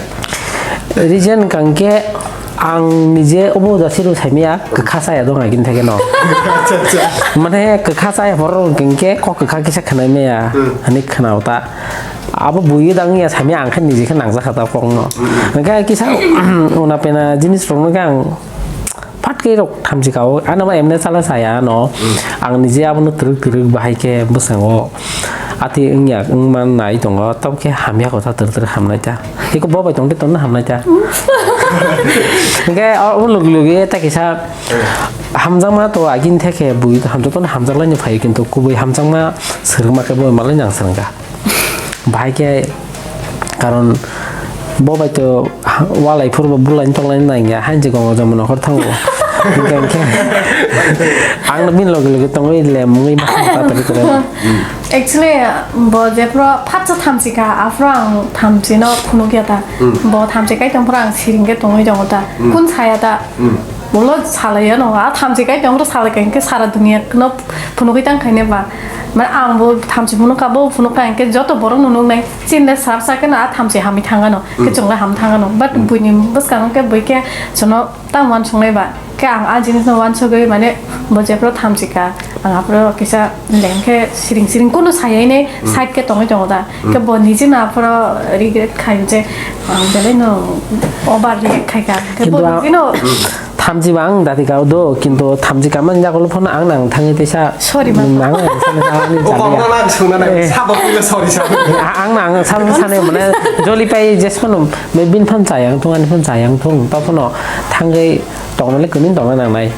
Reason hwnkha khe ang nije obo jasi rw saimaya kwkha chaya dong agini thai no. Acha, acha. Mane kwkha chaya phoro hwnkhe kok kwkha kisa khwnai maya Hmm. hinwi khwnao ta. Abo buiwi dang ya samya ang khe niji khe nangjakha ta kokno. Hwnkhe kisa una pena jinis rokno khe ang phat khe rok thamchi kao. Ano ma emne chala saya ano. Ang niji abono twrwk twrwk bahai khe bwskango ati wngya wngma nai tongo. Tabuk khe hamya kotha twrwk twrwk hamnai ta. Eko bo bai tongde tongno hamnai ta. Hwnkhe o logi logi ta kisa hamjakma to agini thai khe bui hamjakmano hamjaklaini phaio kintu kubui hamjakma swrwngma khe bo malai nang swrwngkha. Bahai khe karon bo bai to walai phuru bo bulai toklai nang ya, hain je gongo jomo nokhor thango. Hingke hingke ang no bini loge loge tongwi lemwi ma tata bikoro. Actually, bo jephuru phatsa thamchi kha, aphuru ang thamchi no phunuk ya ta. Hmm. Bo thamchi kai tong phuru ang siring khe tongwi tongo ta. Hmm. Kun saya ta. Hmm. Ulo salai ano, a thamchi kai tong ro salai kai, hwnkhe sara dunia no phunugwi tang khaine ba. Mane ang bo thamchi phunuk ka, bo phunuk ka, hwnkhe joto borok no nuknai, chini le sar sa khe no a thamchi hamwi thang ano, khe chwng le ham thang ano. But buini bwskango khe bui khe chwngno tang uansuknai ba. Khe ang a jinis no uansugwi mane bo jephru thamchi ka, ang aphuru kisa leng khe siring siring kunu sayai nai side khe tongwi tongo da. Khe bo niji no aphuru regret khai je, ang belai no over react khai ka. Khe bo niji no thamchi ba ang dati kau do, kintu thamchi kamani jagolo phano ang nang thangwi teisa sorry ma. Ang nang sana ani O jagaya. Kok na sungna na sabo pila sorry sa. Ang nang sana sana mane joli pai jes phano bin phan chayang thung ani phan chayang thung ta phano thangwi tongna le kunin tongna nangnai.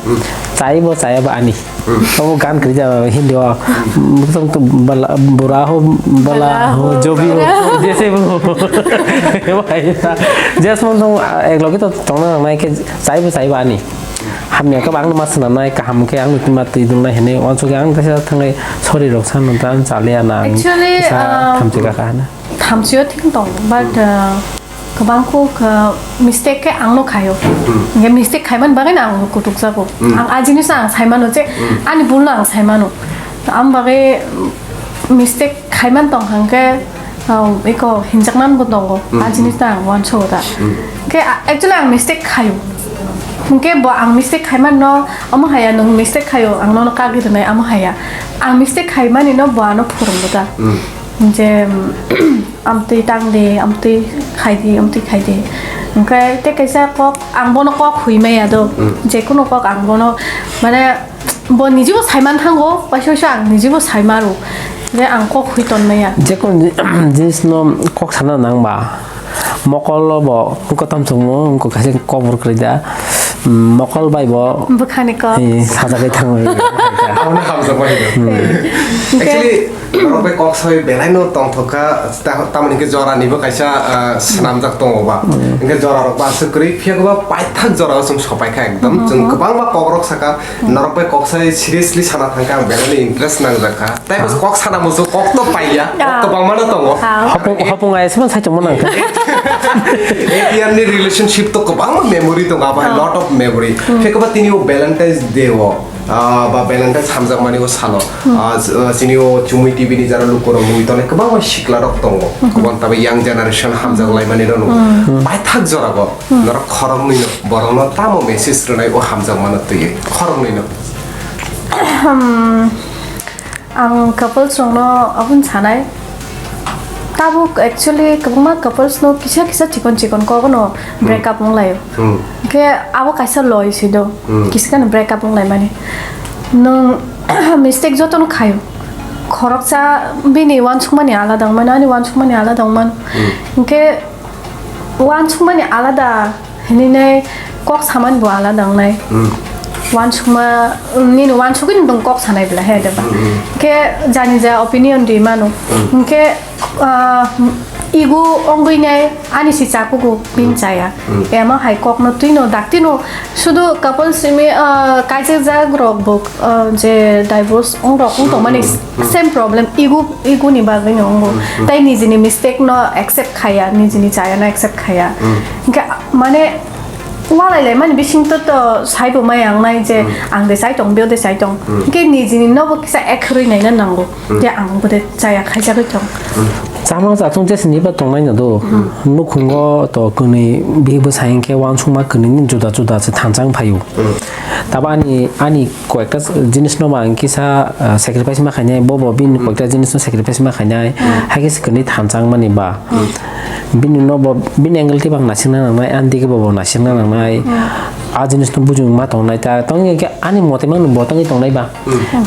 Chai bo chaya ba ani. Obo gan kwrwi ja Hindi o. Bura ho bala ho jo bhi ho. Jese bo. Jesmon thung ek loge to tongna nangnai khe. Chaibo chaibo ani. Hamya khe ang ma swnamnai, kaham khe ang ma twi dungnai hinwi uansukya ang kisa thangai sorry rok sano dan chaliya na ang. Actually, kisa ah, thamchi kaka hana. Thamchio thik tong, but, ah, kwbang kuk, ah, mistake khe ang no khaio. Hwnkhe mistake khaimani bagwi no ang kutuk jago. Ang a jinis ang saimano je ani bul no ang saimano. Ang bagwi mistake khaiman tong hang khe, um, eko hinjaknani bo tongo. A jinis ta ang uansugo ta. Khe, a-, actually ang mistake khaio. Hwnkhe bo ang mistake khaiman no, omo haya nwng mistake khaio, ang nono kagwi rwnai, amo haya. Ang mistake khaimani no bo ano phwrwngbo ta. Je, um, amtwi tang de, amtwi khai di, amtwi khai di. Hwnkhe tei kaisa kok, ang bono kok hwi maya do. Jekunu kok ang bono, mane, Bo nijibo saiman thango, waisa waisa ang nijibo saimaro. Je ang kok hui tonmaya. Jekon ji-, jinisno kok sana nangba, mokolo bo wngkha tamsukmo, wngkha kaisa kobor kwrwi da. Mm, mokol bai bo, bwkhani kok, eh, sajagwi thango. Abono hamjakma hino. Hwnkhe actually, Norok bai kok sawi belai no tongthok kha, ta-, tamoni hwnkhe jora nibo kaisa, ah, swnamjak tongo ba. Hwnkhe jora rok ba aswk kwrwi, phiya khe ba paithak jora o chwng sopai kha ekdom. Chwng kwbangma kok rok saka, norok bai kok sai seriously sana thang khe ang belai no interest nangjak kha. Tei bo kok sana muchung kok to paiya, kok kwbangma no tongo. Hopung, hopung ayasman sai tongma nang kha. Eight year ni relationship to kwbangma memory tongo, abo hai lot of memory. Phiya khe ba tini o Valentine's Day o, ah, ba Valentine's hamjakmani o salo, ah, ch-, ah, chini o Chumui T V ni jara lukurok nugwi tongnai kwbangma siklarok tongo. Kwbang tabo young generation hamjak laimani rok nugo. Paithak jorago norok khoroknwi no borokno tamo message rwnai o hamjakmano twiwi khoroknwi no. Ang couples rokno aboni sanai. Tabuk actually kwbangma couples no kisa kisa chikon chikon kok no break up wng laio. Hwnkhe abo kaisa loi si do. Kisa khe no break up wng laimani. Nwng mistake joto no khaio. Khoroksa bini uansukmani alada wng mano, ani uansukmani alada wng mano. Hwnkhe uansukmani alada hinwi nai kok samani bo alada wngnai. Uansukma, nini uansugwi nwng kok sanai bwla he, de ba? Khe jani ja opinion ri mano. Hwnkhe, ah, ego wngwi nai ani si chakugo, bini chaya. Emo hai kokno twino daktino sudu couple simi, ah, kaijak jak rok bo, ah, je divorce wng rok wng tongmani same problem, ego, ego ni bagwi no wngo. Tei nijini mistake no accept khaya, nijini chaya no accept khaya. Hwnkhe mane walai lai mani bising to, to sai bo mai ang nai je ang de sai tong, beo de sai tong. Hwnkhe nijini no bo kisa ekhorwi naina nango. Je ang bo de chaya khaijagwi tong. Chama chatung je sini ba tongnai no do. Nukhungo to kwnwi bihik bwsai hwnkhe uansukma kwnwi ni juda juda se thansa wng phaio. Tabo ani, ani koyekta jinis no ba ang kisa, ah, sacrifice ma khainai, bo bo bini koyekta jinis no sacrifice ma khainai, hai khe se kwnwi thansa wng mani ba. Bini no bo, bini angle tei bang naisingna nangnai, ani digi bo bo naisingna nangnai. A jinis no bujung ma tongnai ta, tong khe ani mote mang bo tongwi tongnai ba.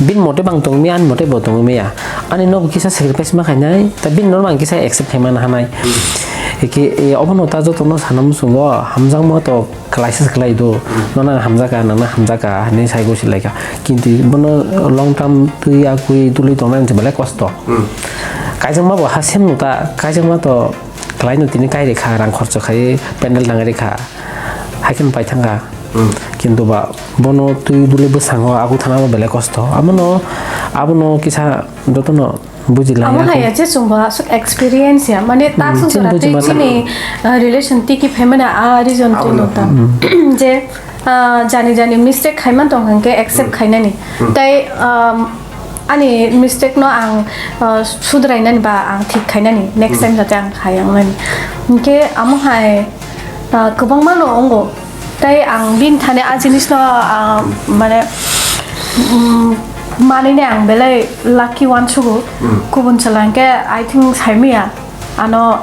Bini mote bang tongmi, ani mote bo tongmi ya. Ani no bo kisa sacrifice ma khainai, ta bini no bang kisa accept khaima na hanai. Eke, e, obo no ta joto no sana muchungo, hamjakma to Khlaisa se khlai do, nono ang hamjakha, nangno hamjakha hinwi sai gosi laikha. Kintu bono long term twi ya kwi dulwi tongnani se belai kosto. Kaijakma bo ha sem nukha, kaijakma to khlaino tini kai rikha, rang khorcho khai pandal tangwi rikha, hai kheno pai thangkha. Kintu ba bono twi dulwi bwskango agu thana bo belai kosto. Abono, abono kisa jotono Buji lai. Amo ya hai khe. Ache chwngbo aswk experience ya, mane ta Hmm, chwng chini jora buji tei ma chini, ta. Ah, relation tiki phaimani a reason twi Abono. Nukta. Hmm. Je Ah, jani jani mistake khaima tong hwnkhe accept khainani. Tei, um, ani mistake no ang, ah, sudrainani ba ang thik khainani. Next time jate ang khai ang nani. Hwnkhe amo hai, ah, kwbangma no wngo. Tei ang bini thani a jinis no, ah, mane, um, manwi ne ang belai lucky uansugo. Kubun chwla hwnkhe I think saimaya. Ano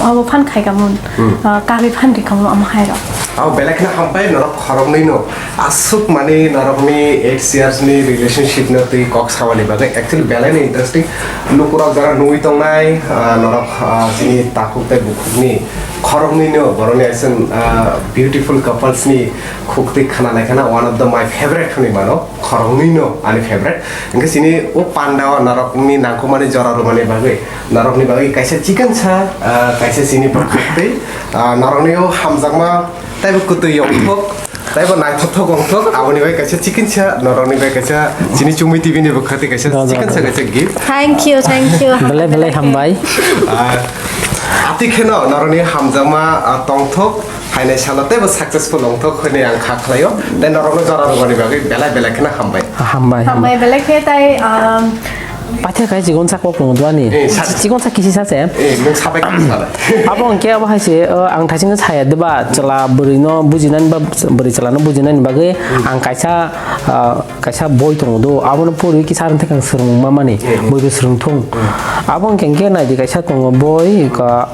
abo phan khai kamun, ah, kagwi phan ri kamun amo hai rok. Abo belai kheno hambai norok khoroknwi no aswk mani norokni eight years ni relationship no twi kok samani bagwi actually belai no interesting. Lukurok jara nugwi tongnai, ah, norok, ah, chini takhuk tei bukhukni khoroknwi no borokni aiswng, ah, beautiful couples ni khuk twi khna lai khana one of the my favorite hwnwi mano. Khoroknwi no ani favorite. Hwnkhe chini o panda o norokni nangkukmani jora rwmani bagwi, norokni bagwi kaisa chikonsa, ah, kaisa chini bwkhak twi, ah, norokni o hamjakma teibo kwtwi ongthok, teibo naithothok ongthok, aboni bagwi kaisa chikonsa, norokni bagwi kaisa chini Chumui T V ni bwkhak twi kaisa chikonsa kaisa gift. Thank you, thank you. Belai belai hambai. Ah, ati kheno norokni hamjakma, ah, tongthok. Phainai salo teibo successful wngthok hwnwi ang kha khlaio. Tei norokno jora rwmani bagwi belai belai kheno hambai. Hambai, hambai. Hambai belai khe tei, um, paithak hai chikon sak kok tongo duani. Eh, sak. Chikon sak kisi sa se. Eh, nwng sabai kisa sabai. Abo hwnkhe abo hai se, uh, ang thaising saya deba chwla bwrwi no bujinani ba bwrwi chwla no bujinani bagwi ang kaisa, uh, kaisa boi tongo do. Abono pori kisa rwng thai ang swrwng ma mani. Eh, eh. Boi bo swrwng thung. Abo hwnkhe hwnkhe nai di kaisa tongo boi ka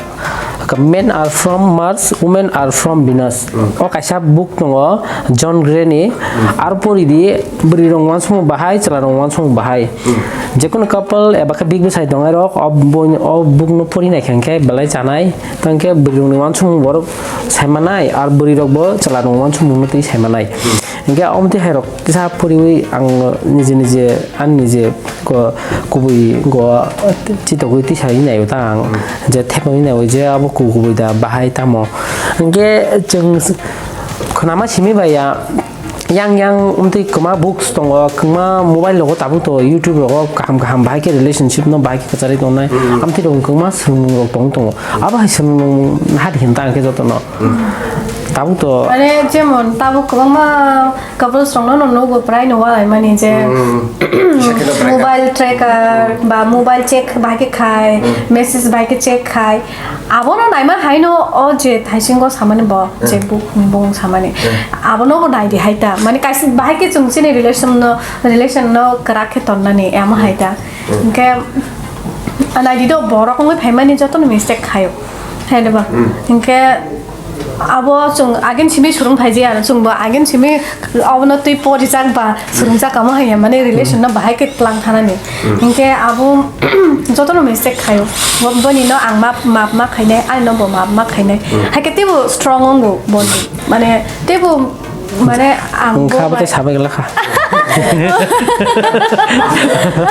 Ka Men are from Mars, women are from Venus. O kaisa book tongo John Gray ni. Ar pori di bwrwi rok uansukmung bahai, chwla rok uansukmung bahai. Jekunu couple eba khe big bwsai tongnai rok o boi, o book no pori nai khe belai chanai. Tang khe bwrwi rok ni uansukmung borok sai manai, ar bwrwi rok bo chwla rok uansukmung no twi sai manai. Hingke omtwi hai rok kisa poriwi ang nije nije ani nije ko kubui go chitogwi tisa wi naio ta ang je thepagwi naio je abo ku kubui da bahai tamo hingke chwng khwnama simi bai ya yang yang omtwi kwma books tongo kwma mobile rogo tabuk to YouTube rogo kaham kaham bahai khe relationship no bahai khe kwcharwi tongnai amtwi rok kwma swrwngmung rok tong tongo abo hai swrwngmung hadi hinta hingke jotono. Tabuk to. Mane jemon tabuk kwbangma couples rokno no nugo prai no walai mani je mobile tracker ba mobile check bai khe khai message bai khe check khai abono naima hai no o je thaisingo samani bo je buk ni bung samani abono bo nai di hai ta mane kaisa bahai khe chwng chini relation no relation no kwrak khe tonnani amo hai ta. Hingke, a, naidi do, borok wngwi phaimani jotono mistake khaio. Hai de ba? Hingke, abo chwng agin simi surung phaiji aro, chwngbo agin simi abono twi porijak ba surungjak kamo haiya, mane relation no bahai khe tlang thanani. Hingke abo jotono mistake khaio. Bo-, boni no ang map, map ma khainai, ani no bo map ma khainai. Haikhe teibo strong wngo boni. Mane teibo Mane ang wngkha bo bai- tei sabai glak kha.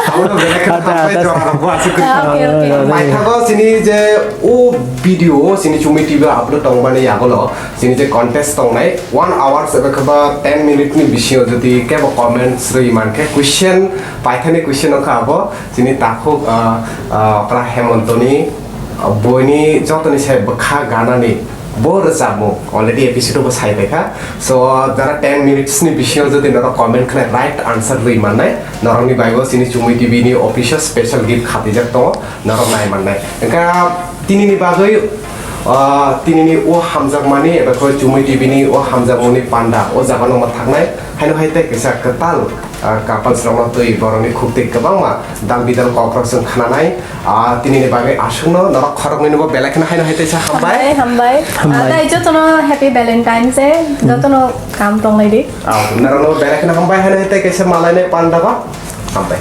Tabukno belai kheno hambai jorarokbo aswk kwrwi. Ah, okay, okay. Paithago chini je o video o chini Chumui T V o upload tongmani yagulo chini je contest tongnai one hours eba khe ba ten minute ni bisingo jodi kebo comments rwi mankhe question paithani question wngkha abo chini takhuk, ah, ah, okra Hemontoni, ah, boini jotoni sai bwkha ganani Bo rwchapmung already episode o bo sai paikha. So, jara ten minutes ni bisingo jodi norok comment khlai right answer rwi mannai, norokni baibo chini Chumui T V ni office o special gift khatijak tongo, norok nai mannai. Wngkha tinini bagwi, ah, tinini o hamjakmani eba khe Chumui T V ni o hamjakmani panda o jaga no mwthaknai, haino hai tei kisa kwtal, ah, couples rokno twi borokni khuk twi kwbangma dal bidal kokrok chwng khnanai. Ah, tinini bagwi aswkno norok khoroknwino bo belai kheno haino hai teisa hambai. Hambai, hambai. Hambai. Ah, tei jotono Happy Valentine's Day, jotono kam tonglai di. Ah, norokno belai kheno hambai haino hai tei kaisa malainai panda ba. Hambai.